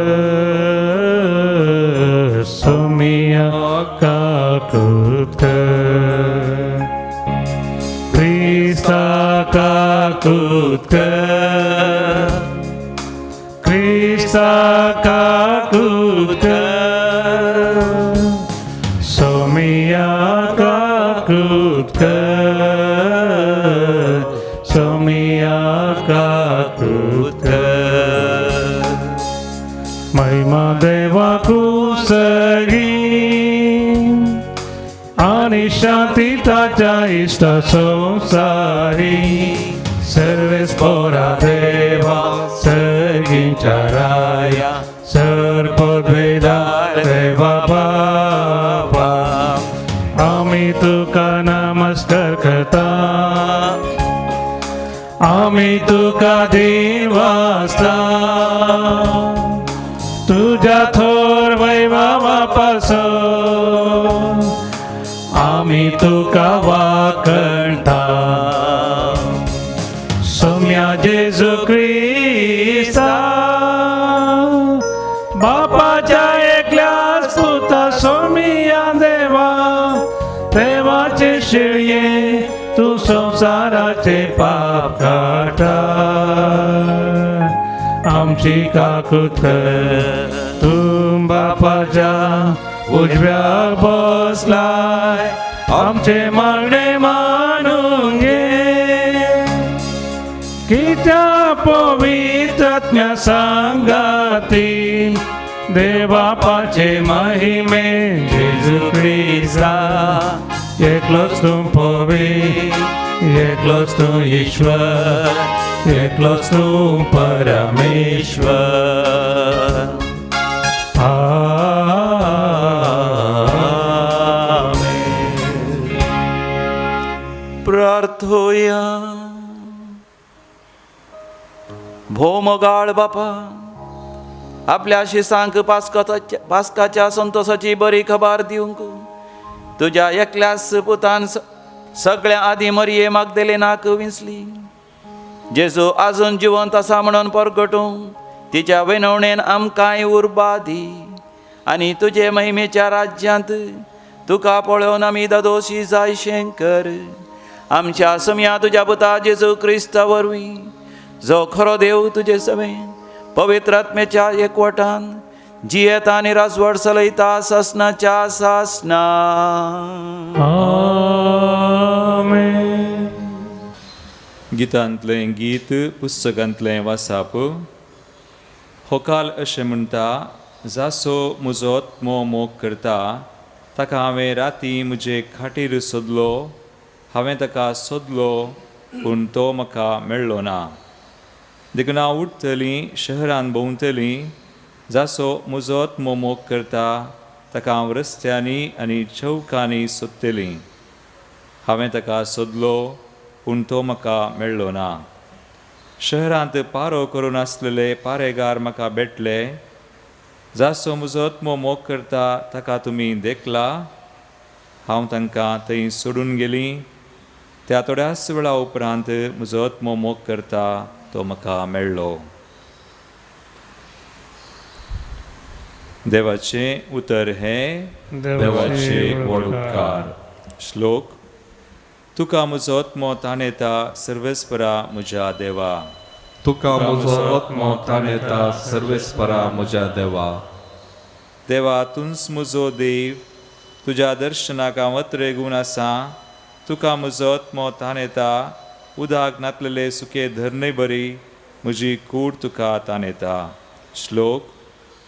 सोमिया काकूत, क्रिस्ता काकूत, क्रिस्ता काकूत, सोमिया काकूत, सोमिया काकूत. महिमा देवा कुसगी आनी शांती ताच्या इश्टा संसारी, सर्वेस्पोरा देवा सर्गींच्या राया, सर्पद्वेदा देवा बापा, आमी तुका नमस्कार करता, आमी तुका दीन वाचता तुज्या थोर वैभवा पासून आमी तुका वाकणता सोम्या जेजू क्रिस्ता बापाच्या एकल्याच पुता सोमिया देवा देवाचे शिळये तूं संवसाराचे पाप काडटा आमची काकूत कर तूं बापाच्या उजव्याक बसलाय आमचे मागणे मानून घे कित्या पवित्रज्ञ सांगाती देवापाचे महिमे जेजू क्रिस्ता एकलोच तूं पवित्र एकलोच तूं ईश्वर एकलोच तूं परमेश्वर. आमेन. प्रार्थोया. भोव मोगाळ बापा, आपल्या शिसांक पास्काच्या संतोषाची बरी खबर दिवंक तुज्या एकल्याच पुतान सगळ्या आदी मरये मागदेलेनाक विंचली. जेजू आजून जिवंत आसा म्हणून परगटूंक तिच्या विनवणेन आमकांय उर्बा दी आनी तुजे महिमेच्या राज्यांत तुका पळोवन आमी दादोशी जायशें कर. आमच्या समया तुज्या पुता जेजू क्रिस्ता वरवीं, जो खरो देव तुजे समें पवित्र आत्म्याच्या एकवटान जियेता आनी राजवट चलयता सासनाच्या सासना. आमेन. गितांतलें गीत पुस्तकांतलें वासाप. होकाल अशें म्हणटा, जासो म्हजो आत्मो मोग करता ताका हांवें राती म्हजे खाटीर सोदलो, हांवें ताका सोदलो पूण तो म्हाका मेळ्ळो ना. देखून हांव उठतलीं शहरान भोंवतलीं, जासो म्हजो आत्मो मोग करता ताका हांव रस्त्यांनी आनी चौकांनी सोदतलीं. हांवें ताका सोदलो पूण तो म्हाका मेळ्ळो ना. शहरांत पारो करून आसलेले पारेगार म्हाका भेटले, जासो म्हजो आत्मो मोग करता ताका तुमी देखला. हांव तांकां थंय सोडून गेलीं. त्या थोड्याच वेळा उपरांत म्हजो आत्मो मोग करता तो म्हाका मेळ्ळो. देवाचें उतर हें देवाचे व्हड उपकार. श्लोक. तुका म्हजो आत्मो ताणेता सर्वेस्परा म्हज्या देवा. तुका म्हजो आत्मो ताणेता सर्वेस्परा म्हज्या देवा. देवा तूंच म्हजो देव, तुज्या दर्शनाक हांव अत्रेगून आसा. तुका म्हजो आत्मो ताणेता, उदक नातलेले सुके धरणे बरी म्हजी कूड तुका ताणेता. श्लोक.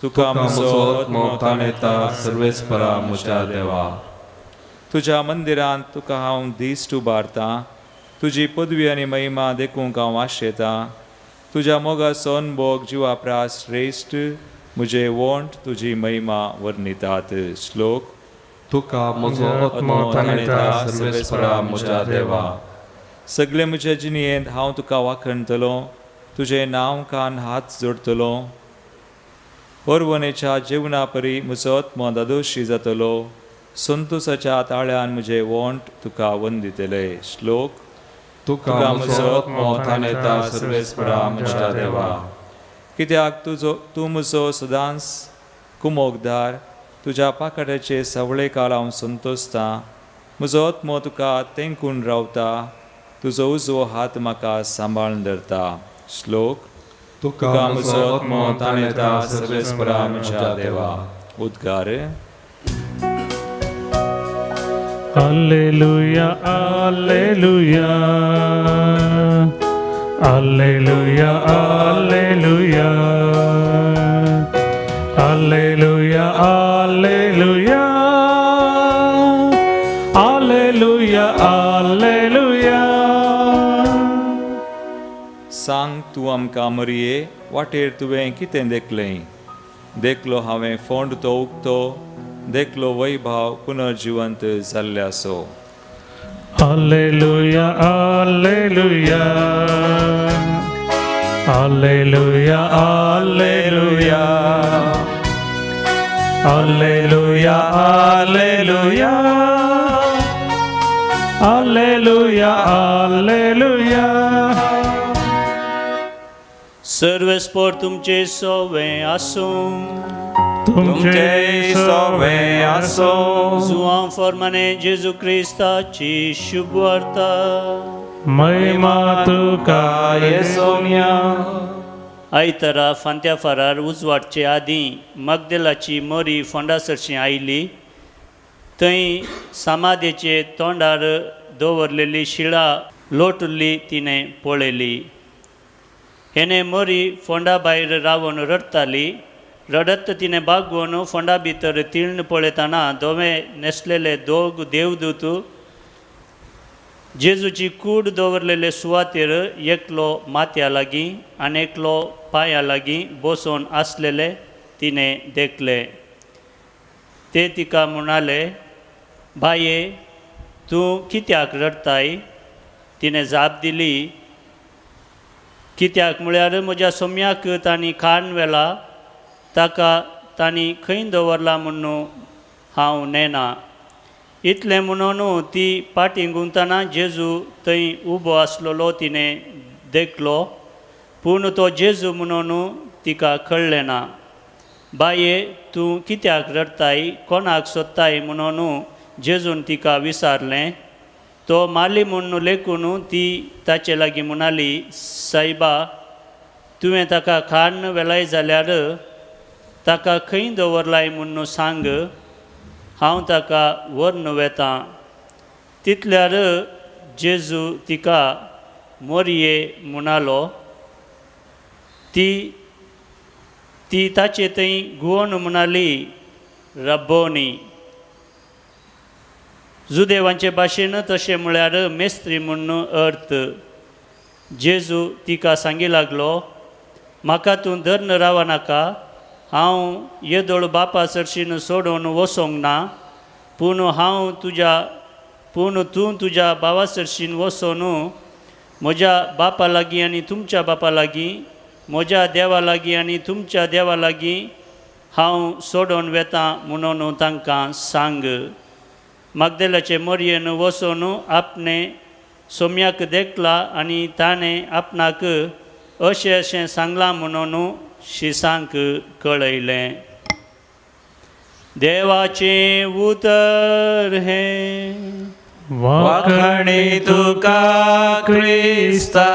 तुका म्हजो आत्मो ताणेता सर्वेस्परा म्हज्या देवा. तुज्या मंदिरांत तुका हांव दिश्ट उबारतां, तुजी पदवी आनी महिमा देखूंक हांव आशेतां. तुज्या मोगाचो अनभोग जिवा प्रास श्रेश्ठ, म्हजे वोंठ तुजी महिमा वर्णितात. श्लोक. तुका म्हजो आत्मो ताणेता सर्वेस्परा म्हज्या देवा. सगळे म्हज्या जिणयेंत हांव तुका वाखणतलो, तुजें नांव कान हात जोडटलो. परवणेच्या जेवणा परी म्हजो आत्मो दादोशी जातलो, संतोसाच्या ताळ्यान म्हजे वोंठ तुका वंदितले. श्लोक. तुका म्हजो आत्मो ताणेता सर्वेस्परा म्हज्या देवा. कित्याक तुजो तूं म्हजो सदांच कुमोगदार, तुज्या पाकाट्याचे सवळे काळ हांव संतोसतां. म्हजो आत्मो तुका तेंकून रावता, तुजो उजवो हात म्हाका सांबाळून धरता. श्लोक. तुका म्हजो आत्मो ताणेता सर्वेस्परा म्हज्या देवा. उद्गार. Alleluia, alleluia, alleluia, alleluia, alleluia, alleluia, alleluia, alleluia. सांग तूं आमकां मरये, वाटेर तुवें कितें देखलें? देखलो हांवें फोंड तो उक्तो, देखलो वैभाव पुनर्जिवंत जाल्ले आसो. Alleluia, alleluia, Alleluia, alleluia, alleluia, alleluia, alleluia, alleluia. सर्वेस्पोर तुमचे सोवे आसूं. तुमचे सवे आसो. जुआं फॉर्माने जेजू क्रिस्ताची शुभवार्ता. महिमा तुका येसोम्या. आयतारा फांत्या फारार उजवाडचे आदीं मगदेलाची मोरी फोंडा सरशी आयली. थंय समाधेचे तोंडार दवरलेली शिळा लोटली तिणें पळयली. हेणे मोरी फोंडा भायर रावन रडटाली. रडत तिणें बागोवन फोंडा भितर तिळण पळयतना धवे न्हेसलेले दोग देवदूत जेजूची कूड दवरलेले सुवातेर एकलो माथ्या लागीं आनी एकलो पांया लागीं बसोवन आसलेले तिणें देखले. ते तिका म्हणाले, बाये तूं कित्याक रडटाय? तिणें जाप दिली, कित्याक म्हळ्यार म्हज्या सोम्याक तांणी खाण व्हेला, ताका तांणी खंय दवरला म्हणून हांव नेना. इतलें म्हणून ती पाटी गुंतना जेजू थंय उबो आसलेलो तिणें देखलो, पूण तो जेजू म्हणून तिका कळ्ळें ना. बाये तूं कित्याक रडटाय, कोणाक सोदताय म्हणून जेजून तिका विचारलें. तो माली म्हणून लेखून ती ताचे लागीं म्हणाली, सायबा तुवें ताका खाण व्हेलाय जाल्यार ताका खंय दवरलाय म्हणून सांग, हांव ताका व्हरून वेतां. तितल्यार जेजू तिका मोरये म्हणालो. ती ती ताचे थंय गुवोन म्हणाली, रब्बोनी. जुदेवांचे भाशेन तशें म्हळ्यार मेस्त्री म्हूण अर्थ. जेजू तिका सांगी लागलो, म्हाका तूं धरून राव नाका, हांव येदोळ बापा सरशीन सोडून वचोंक ना, पूण हांव तुज्या पूण तूं तुज्या भावा सरशीन वचोन म्हज्या बापा लागीं आनी तुमच्या बापा लागीं, म्हज्या देवा लागीं आनी तुमच्या देवा लागीं हांव सोडून वेतां म्हणून तांकां सांग. मागदेलाचे मोरयेन वचोन आपणें सोम्याक देखला आनी ताणें आपणाक अशें अशें सांगलां म्हणून शिसांक कळयलें. देवाचें उतर हें. वाखणी तुका क्रिस्ता.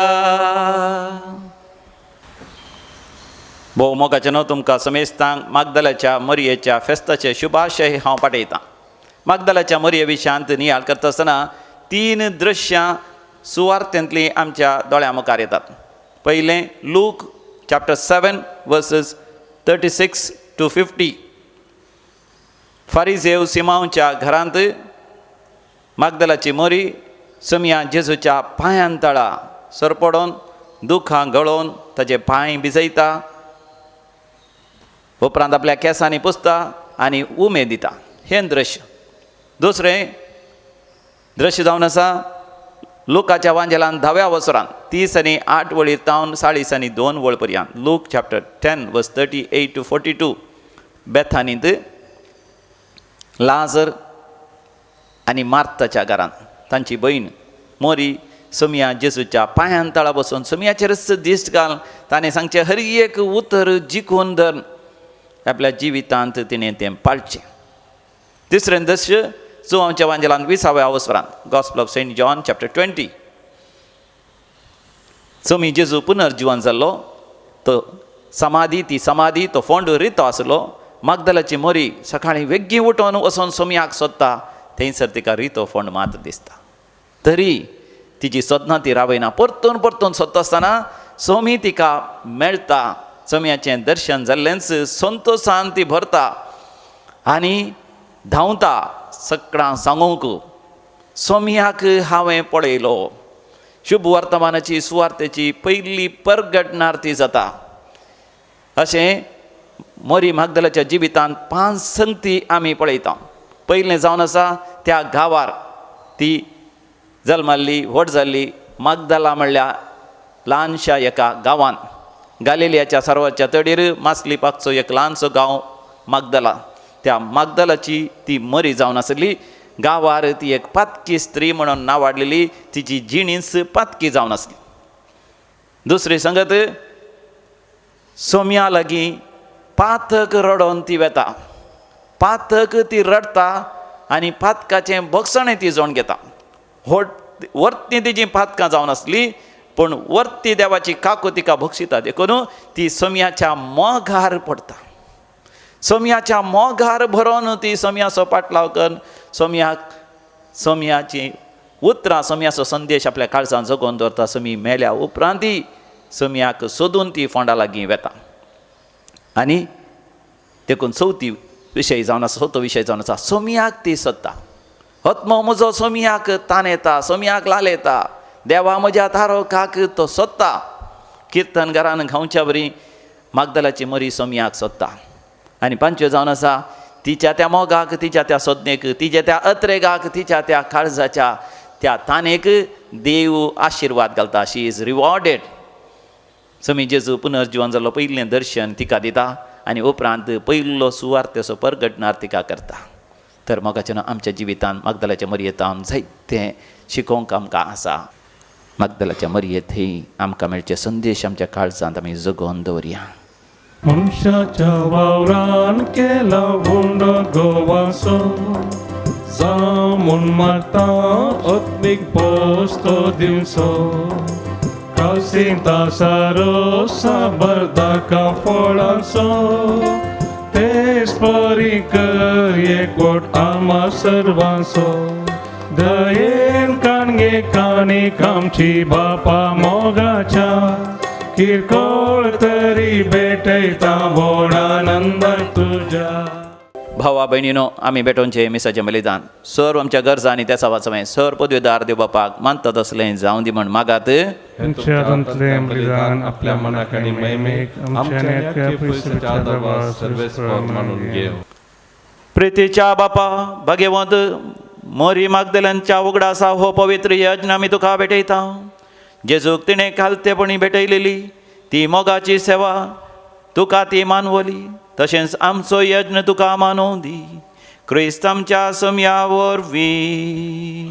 भोव मोगाचें न्हू तुमकां समेस्तांक मागदलाच्या मरयेच्या फेस्ताचे शुभाशय हांव पाठयतां. मागदलाच्या मरये विशयांत नियाळ करता आसतना तीन दृश्यां सुवार्थेंतलीं आमच्या दोळ्यां मुखार येतात. पयलें लूक chapter 7 verses 36 to 50. फारिजेव सिमांवच्या घरांत मागदलाची मोरी सोमया जेजूच्या पांयान तळा सरपडोन दुखां गळोवन ताजे पांय भिजयता, उपरांत आपल्या केंसांनी पुसता आनी उमेद दिता. हें दृश्य. दुसरें दृश्य जावन आसा लुकाच्या वांजेलान 10व्या वसरान 30 आनी 8 वळीर तावन 40 आनी 2 वळ पर्यंत. लूक चॅप्टर 10 वर्स 38 to 42. बेथानींत लाजर आनी मार्ताच्या घरांत तांची भयण मोरी सोमया जेजूच्या पांयान तळा बसून सोमयाचेरच दिश्ट घाल ताणें सांगचें हर एक उतर जिखून धर आपल्या जिवितांत तिणें तें पाळचें. तिसरें दृश्य जुवांच्या वांजेलान 20व्या वसरांत gospel of Saint John chapter 20. Somi जेजू पुनर्जिवन जाल्लो, तो समाधी ती समाधी तो फोंड रितो आसलो. मागदलाची मोरी सकाळीं वेगीं उठोवन वचोन सोमयाक सोदता, थंयसर तिका रितो फोंड मात दिसता. तरी तिची सोदना ती रावयना, परतून परतून सोदता आसतना सोमी तिका मेळटा. सोमयाचें दर्शन जाल्लेंच संतोसान ती भरता आनी धांवता सगळ्यां सांगूंक, सोमयाक हांवें पळयलो. शुभ वर्तमानाची सुवार्तेची पयली परगटणार ती जाता. अशें मोरी मागदलाच्या जिवितांत 5 संगती आमी पळयता. पयलें जावन आसा त्या गांवार ती जल्माल्ली, व्हड जाल्ली मागदला म्हणल्या ल्हानशा एका गांवांत. गालिलियाच्या सर्वाच्या तडीर मासली पाकचो एक ल्हानसो गांव मागदला. त्या मागदलाची ती मरी जावन आसली. गांवार ती एक पातकी स्त्री म्हणून नांवाडलेली. तिची जिणीच पातकी जावन आसली. दुसरी संगत, सोम्या लागीं पातक रडोन ती वेता. पातक ती रडटा आनी पातकाचें भोगसणें ती जोण घेता. वर्ती तिजी पातकां जावन आसली, पूण वर्ती देवाची काकू तिका भोगशिता. देखून ती सोम्याच्या मोगार पडटा. सोम्याच्या मोगार भरोन ती सोम्याचो पाटलाव करून सोम्याक सोम्याची उतरां, सोम्याचो संदेश आपल्या काळजान जगोवन दवरता. सोमी मेल्या उपरांत ती सोम्याक सोदून ती फोंडा लागीं वेता. आनी देखून चवथी विशय जावन आसा, चवथो विशय जावन आसा, सोम्याक ती सोदता. आत्मो म्हजो सोम्याक ताण येता, सोम्याक लाल येता, देवा म्हज्या तारो काक तो सोदता. किर्तन घरान गांवच्या बरी मागदलाची मरी सोम्याक सोदता. आनी पांचव्यो जावन आसा, तिच्या त्या मोगाक, तिच्या त्या सोदनेक, तिच्या त्या अत्रेगाक, तिच्या त्या काळजाच्या त्या तानेक देव आशिर्वाद घालता. She is rewarded. समी जेजू पुनर्जिवन जाल्लो पयलें दर्शन तिका दिता आनी उपरांत पयलो सुवार्थेचो परगटणार तिका करता. तर मोगाचें आमच्या जिवितांत मागदलाच्या मरयेंत जायतें शिकोवंक आमकां आसा. मागदलाच्या मरयेंत ही आमकां मेळचे संदेश आमच्या काळजांत आमी जगोवन दवरया. मनशाच्या वावरान केला उंडो गोवाचो, जावं म्हूण मागता आत्मीक पोस्तो दिवचो. कासिंता सारो साबर दाका फळांचो, तेच परी कर एकवट आमा सर्वांचो. दयेन काणगे काणीक आमची बापा मोगाच्या, किरकोळ तरी भेटयता व्हड आनंदान तुज्या. भावा भयणीनो, आमी भेटोवचें मिसाचें बलिदान सर्व आमच्या गरजा आनी त्या सवासमें सर पदवेदार देव बापाक मानता तसलें जावं दी म्हण मागात. बलिदान आपल्या मनाक आनी महिमेक आमच्या मानून घेव. प्रितीच्या बापा भाग्यवंत मोरी मागदल्यांच्या उगडासा हो पवित्र यज्ञ आमी तुका भेटयता. जेजूक तिणें खालतेपणी भेटयलेली ती मोगाची सेवा तुका ती मानवली, तशेंच आमचो यज्ञ तुका मानोवं दी. क्रिस्त आमच्या सोम्या वरवीं.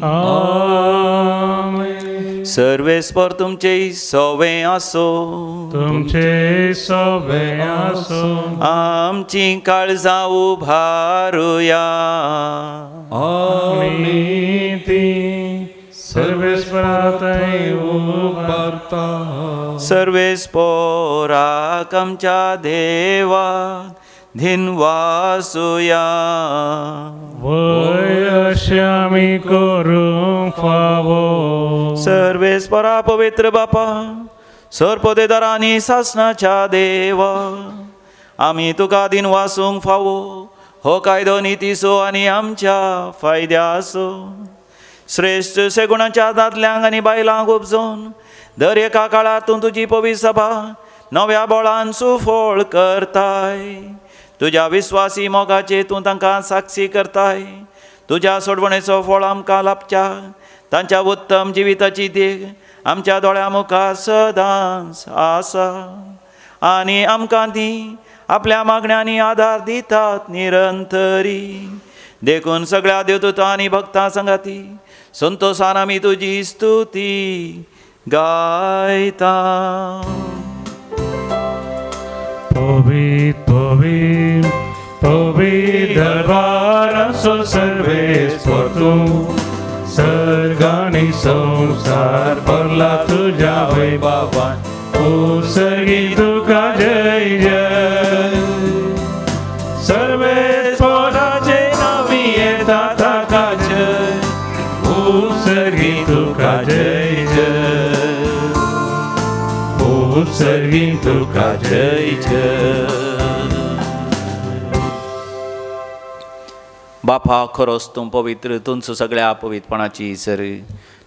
सर्वेस्पर तुमचे सवे आसो, तुमचे सवे आसो. आमची काळजां उभारुया. आमी ती सर्वेस्परा थंय उबारता. सर्वेस्पराक आमच्या देवा धिनवासुया. वय अशें आमी करूंक फावो. सर्वेस्परा पवित्र बापा, सर्पदेदारांनी सासणाच्या देवा, आमी तुका दिनवासूंक फावो. हो कायदो नितीचो आनी आमच्या फायद्याचो. श्रेश्ठ सेगुणाच्या दादल्यांक आनी बायलांक उपजोवन दर एका काळार तूं तुजी पवित्र सभा नव्या बळान सुफळ करताय. तुज्या विस्वासी मोगाचे तूं तांकां साक्षी करताय. तुज्या सोडवणेचो फळ आमकां लाभच्या तांच्या उत्तम जिविताची देख आमच्या दोळ्या मुखार सदांच आसा आनी आमकां ती आपल्या मागण्यांनी आदार दितात निरंतरी. देखून सगळ्या देवदूतां आनी भक्तां संगाती संतोषान आमी तुजी स्तुती गायता. पवित्र पवित्र पवित्र दरबाराचो सर्वेस्पर तूं, सर्ग आनी संवसार भरला तुज्या वैभवान. ओ सर्गी तुका जय जय. सर्वेस्पराचे नांवी येता ताका जय. ओ सर्गी तुका जय जय. ओ सर्गी तुका जय जय. बापा खरोच तूं पवित्र, तुमचो सगळ्या पवित्रपणाची सर.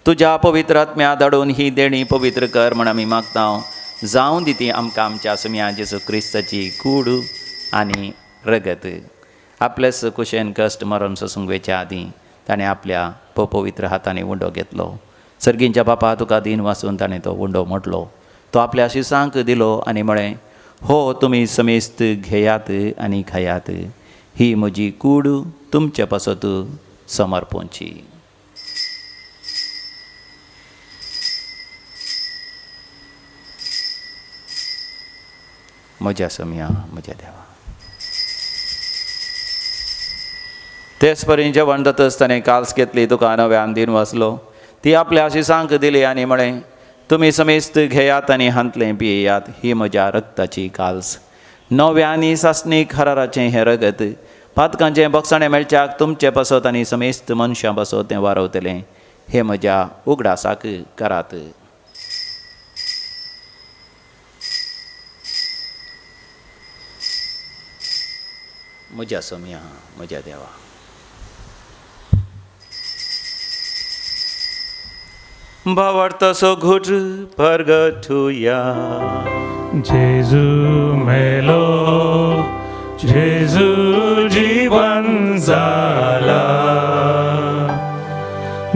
तुज्या पवित्र आत्म्या धाडून ही देणी पवित्र कर म्हण आमी मागता. जावं दी ती आमकां आमच्या सुम्या जेजू क्रिस्ताची कूड आनी रगत. आपल्याच कुशेन कश्ट मरण सोसूंक वेच्या आदीं ताणें आपल्या पवित्र हातांनी उंडो घेतलो. सर्गींच्या बापा तुका दीन वासून ताणें तो उंडो मोडलो. तो आपल्या शिसांक दिलो आनी म्हळें, हो तुमी समेस्त घेयात आनी खायात, ही म्हजी कूड तुमचे पासत समर्पणची. म्हज्या सोम्या, म्हज्या देवा. तेच परी जेवण जातच ताणें काल्स घेतली, तुका नव्यान दिन वाचलो, ती आपल्या शिसांक दिली आनी म्हळें, तुमी समेस्त घेयात आनी हांतलें पियेयात, ही म्हज्या रक्ताची काल्स, नव्या आनी सासणीक हराराचें हें रगत पातकांचें बोगसाणें मेळच्याक तुमचे पासत आनी समेस्त मनशां पासत तें वारवतलें. हें म्हज्या उगडासाक करात. म्हज्या सोम्या, म्हज्या देवा. भावार्थाचो घोट परगटुया. जेजू मेलो, जेजू जीवन जाला,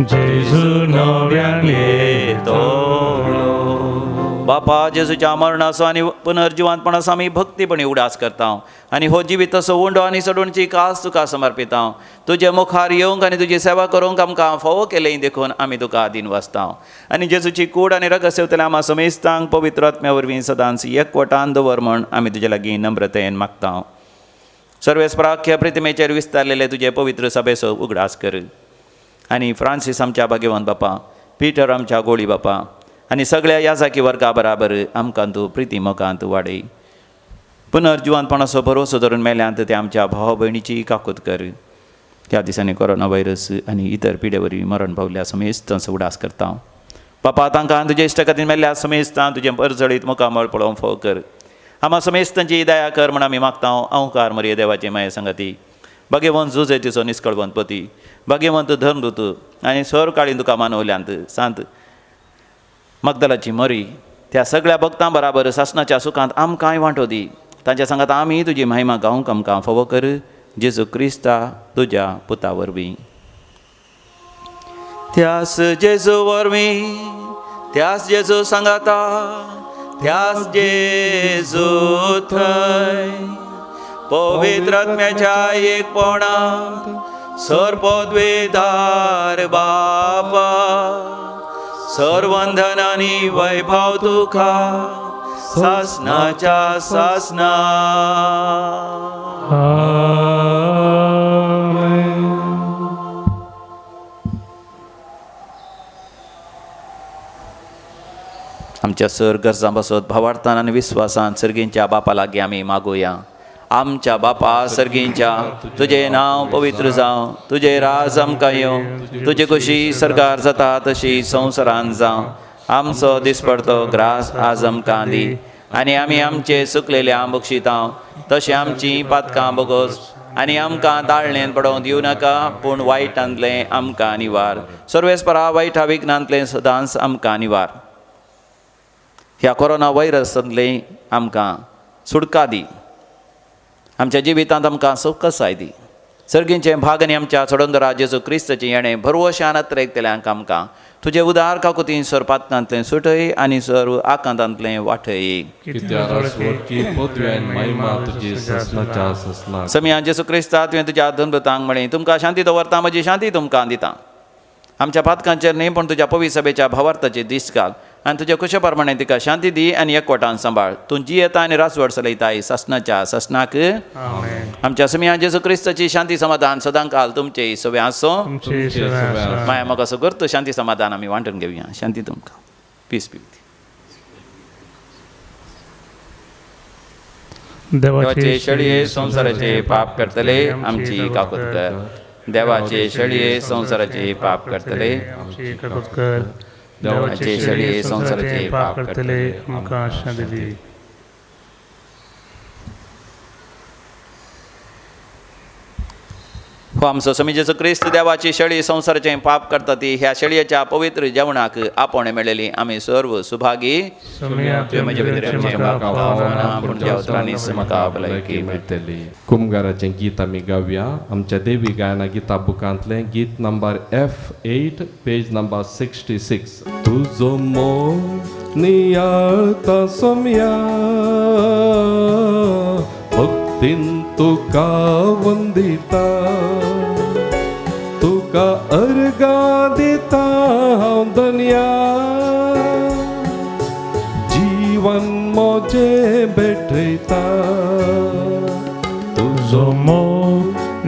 जेजू नव्यान येतलो. बापा, जेजूच्या मरणाचो आनी पुनर्जिवंतपणाचो आमी भक्तीपणी उगडास करता आनी हो जिविताचो उंडो आनी सडवणची कास तुका समर्पिता. तुजे मुखार येवंक आनी तुजी सेवा करूंक आमकां फावो केलें देखून आमी तुका आदीन वाचता. आनी जेजूची कूड आनी रगत सेवतल्या आमा समेस्तांक पवित्र आत्म्या वरवीं सदांच एकवटान दवर म्हण आमी तुजे लागीं नम्रतेन मागता. सर्वेस्पराख्य प्रतिमेचेर विस्तारलेले तुजे पवित्र सभेचो उगडास कर आनी फ्रांसीस आमच्या भाग्यवंत बापा, पिटर आमच्या गोळी बापा आनी सगळ्या याजाकी वर्गा बराबर आमकां तूं प्रिती मोगांत वाडय. पुनर्जिवंतपणाचो भरोसो धरून मेल्यांत ते आमच्या भाव भयणीची काकूत कर. ह्या दिसांनी कोरोना व्हायरस आनी इतर पिडे वरवीं मरण पावल्या समेस्तांचो उगडास करता. बापा, तांकां तुजे इश्ट खातीर मेल्ल्या समेस्तां तुजें परजळीत मुखामळ पळोवंक फावो कर. आमा समेस्तांची दया कर म्हण आमी मागता. अंवकार मरिये देवाची माये संगती, भाग्यवंत जुजे तिचो निस्कळवंत पती, भाग्यवंत धर्मदूत आनी सरकाळीन तुका मानवल्यांत सांत मगदलाची मरी, त्या सगळ्या भक्तां बराबर सासणाच्या सुखांत आमकांय वांटो दी. तांच्या सांगात आमी तुजी महिमा गावंक आमकां फावो कर. जेजू क्रिस्ता तुज्या पुता वरवीं. त्यास जेजू वरवीं, त्यास जेजू सांगाता, त्यास जेजू थंय पवित्र आत्म्याच्या एकपणांत सर्वपदवेदार बापा, सर्वंधन आनी वैभव तुका सासनाच्या सासना. आमच्या सर गरजां बसत भावार्थान आनी विस्वासान सर्गींच्या बापा लागीं आमी मागुया. आमच्या बापा सर्गींच्या, तुजें नांव पवित्र जावं, तुजें राज आमकां येवं, तुजे कशी सरकार जाता तशी संवसारान जावं. आमचो दिसपडतो ग्रास आज आमकां दी आनी आमी आमचे सुकलेले बक्षितां तशें आमची पातकां बोगोस आनी आमकां ताळणेन पडोवंक दिवं नाका, पूण वायटांतलें आमकां निवार. सर्वेस्परा वायटा विघ्नांतलें सदांच आमकां निवार. ह्या कोरोना व्हायरसांतलें आमकां सुटका दी. आमच्या जिवितांत आमकां सुखसाय दी. सर्गींचें भाग आनी आमच्या सोडंदरा जेजू क्रिस्ताचें येणें भरवशान अत्रेकतल्यांक आमकां तुजे उदार काकुतीन सरपातनांतलें सुटय आनी सर्व आकांतांतलें वाटय. समिया जेजू क्रिस्ता, तुवें तुज्या धनभृतांक म्हळें, तुमकां शांती दवरता, म्हजी शांती तुमकां दिता. आमच्या पातकांचेर न्ही पूण तुज्या पवित्र सभेच्या भावार्थाची दीस घाल आनी तुज्या कुशे प्रमाणे तिका शांती दी आनी एकवटान सांबाळ. तूं जियेता आनी रासवड चलयताय सासणाच्या सासणाक. आमच्या समिया जेजू क्रिस्ताची शांती समाधान सदांकाल तुमचे सगळे आसूं. माया म्हाका असो करतो शांती समाधान आमी वांटून घेवया. शांती तुमकां. Peace be. देवाचे शेळये संवसाराचे पाप करतले आमची काकूत कर. देवाचे शेळये संवसाराचे पाप करतले आमची काकूत कर. देवाचे शेळये संवसाराचे पाप करतले आमकां शांती दी. हो आमचो स्वामी जेजू क्रिस्त देवाची शेळी संवसाराचें पाप करता ती ह्या शेळयेच्या पवित्र जेवणाक आपोवणें मेळ्ळेली आमी सर्व सुभागी. मेळटली. कुमगाराचें गीत आमी गावया. आमच्या देवी गायना गीता बुकांतलें गीत नंबर F8 page number 66. तुजो मोग नियाळता सोम्या भक्तीन तुका वंदिता तुका अर्गा दिता हांव दनया जीवन मोजे भेटयता. तुजो मोग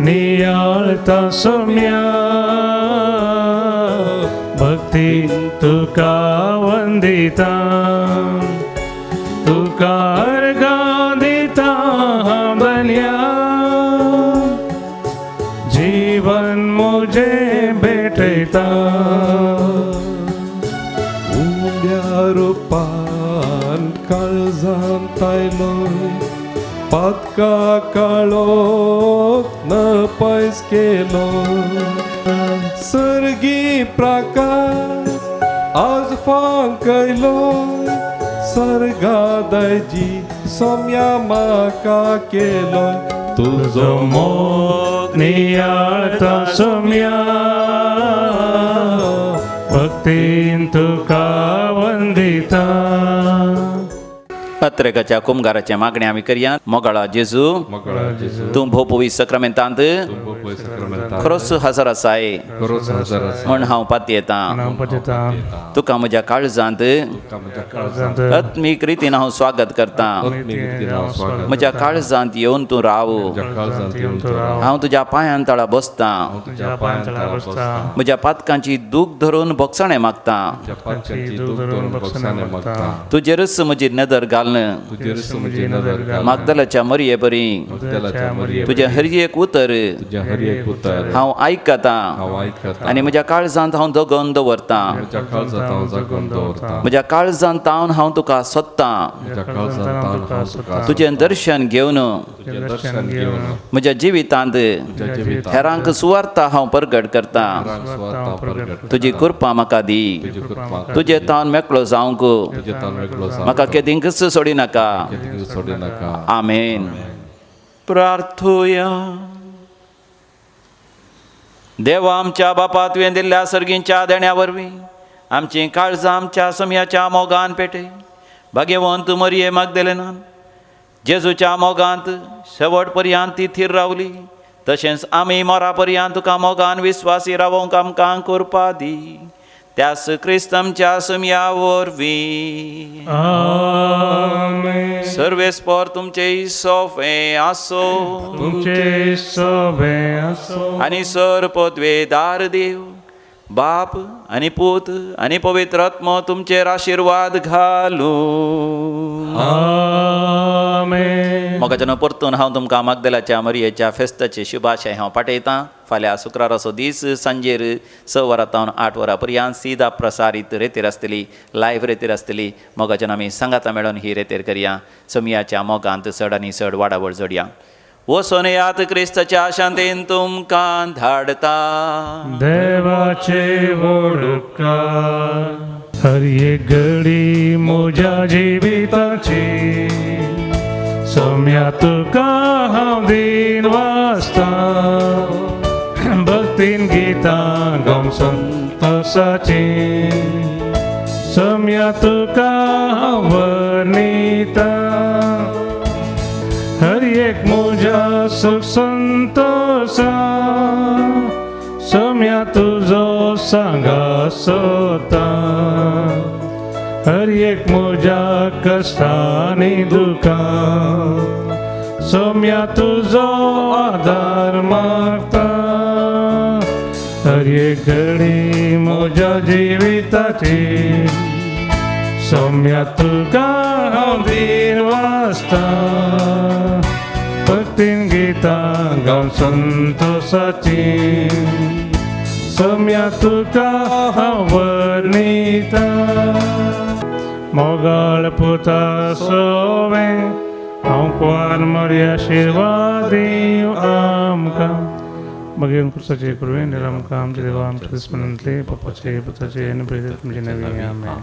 नियाळता सोम्या भक्तीन तुका वंदिता तुका अर्गा दिता हांव दनया जीवन मोजे भेटयता. उम्या रुपान काळजांत आयलो पातका काळो न पयस केलो सर्गी प्रकाश आज फांकयलो सर्गा दायजी सोम्या म्हाका केलो. तुजो मोग नियाळता सोम्या भक्तीन तुका वंदिता. पत्रिकाच्या कुमगाराचें मागणें आमी करया. मोगाळा जेजू तूं भोपवी सक्रमेंतांत खरोच हजर आसाय म्हण हांव पातयेतां. तुका म्हज्या काळजांत आत्मीक रितीन हांव स्वागत करतां. म्हज्या काळजांत येवन तूं राव. हांव तुज्या पांयां तळा बसतां. म्हज्या पातकांची दूख धरून भोगसाणें मागतां. तुजेरच म्हजी नदर घालून मागदलाच्या मरये बरी तुजें हर एक उतर हांव आयकतां आनी म्हज्या काळजांत हांव जगोवन दवरतां. म्हज्या काळजांत तावन हांव तुका सोदतां. तुजें दर्शन घेवन म्हज्या जिवितांत हेरांक सुवार्ता हांव परगट करतां. तुजी कृपा म्हाका दी. तुजे तावन मेकळो जावंक म्हाका केदींकच सोडिनाका. आमेन. प्रार्थुया. देवा आमच्या बापा तुवें दिल्ल्या सर्गींच्या देण्या वरवीं आमचीं काळजां आमच्या समयाच्या मोगान पेटय. भाग्यवंत मरये मागदेलेनान जेजूच्या मोगांत शेवट पर्यंत ती थीर रावली तशेंच आमी मोरा पर्यंत तुका मोगान विस्वासी रावोंक आमकां कृपा दी. त्यास क्रिस्त आमच्या समया वरवीं. आमेन. सर्वेस्पर तुमचे सोफे आसो तुमचे सोबे आसो आनी सर पदवेदार देव बाप आनी पूत आनी पवित्र आत्मो तुमचेर आशिर्वाद घालूं. आमेन. मोगाच्यान परतून हांव तुमकां मागदेलाच्या मरयेच्या फेस्ताची शुभाशय हांव पाठयतां. फाल्यां शुक्राराचो दीस सांजेर 6 वरां तावन 8 वरां पर्यंत सीधा प्रसारीत रेतीर आसतली, लायव्ह रेतीर आसतली. मोगाच्यान आमी सांगाता मेळोन ही रेतीर करया. समयाच्या मोगांत चड आनी चड वाडावळ जोडया. वचोन यात क्रिस्ताच्या शांतीन तुमकां धाडता. देवाचे वडुपकार हर एक घडी म्हज्या जिविताची सोम्या तुका हांव दिन वाचता भक्तीन गितां गावन संतोसाची सोम्या तुका हांव वर्णिता हर एक म्हज्या सुख संतोसा सोम्या तुजो सांगा सोता हर एक म्हज्या कश्टांनी दुखां सोम्या तुजो आदार मागता हर एक घडी म्हज्या जिविताची सोम्या तुका हांव दिन वाचता भक्तीन गितां गावन संतोसाची सोम्या तुका हांव वर्णिता. मोगाळ पुता सोवे हांव कुवार मरी आशिर्वाद दीव आमकां. मागीर क्रुसाचे कृपेन आमकां आमच्या देवा आमच्या दुस्मनांतले पापाचे पुताचे आनी प्रेरित तुमचे नवी आमेन.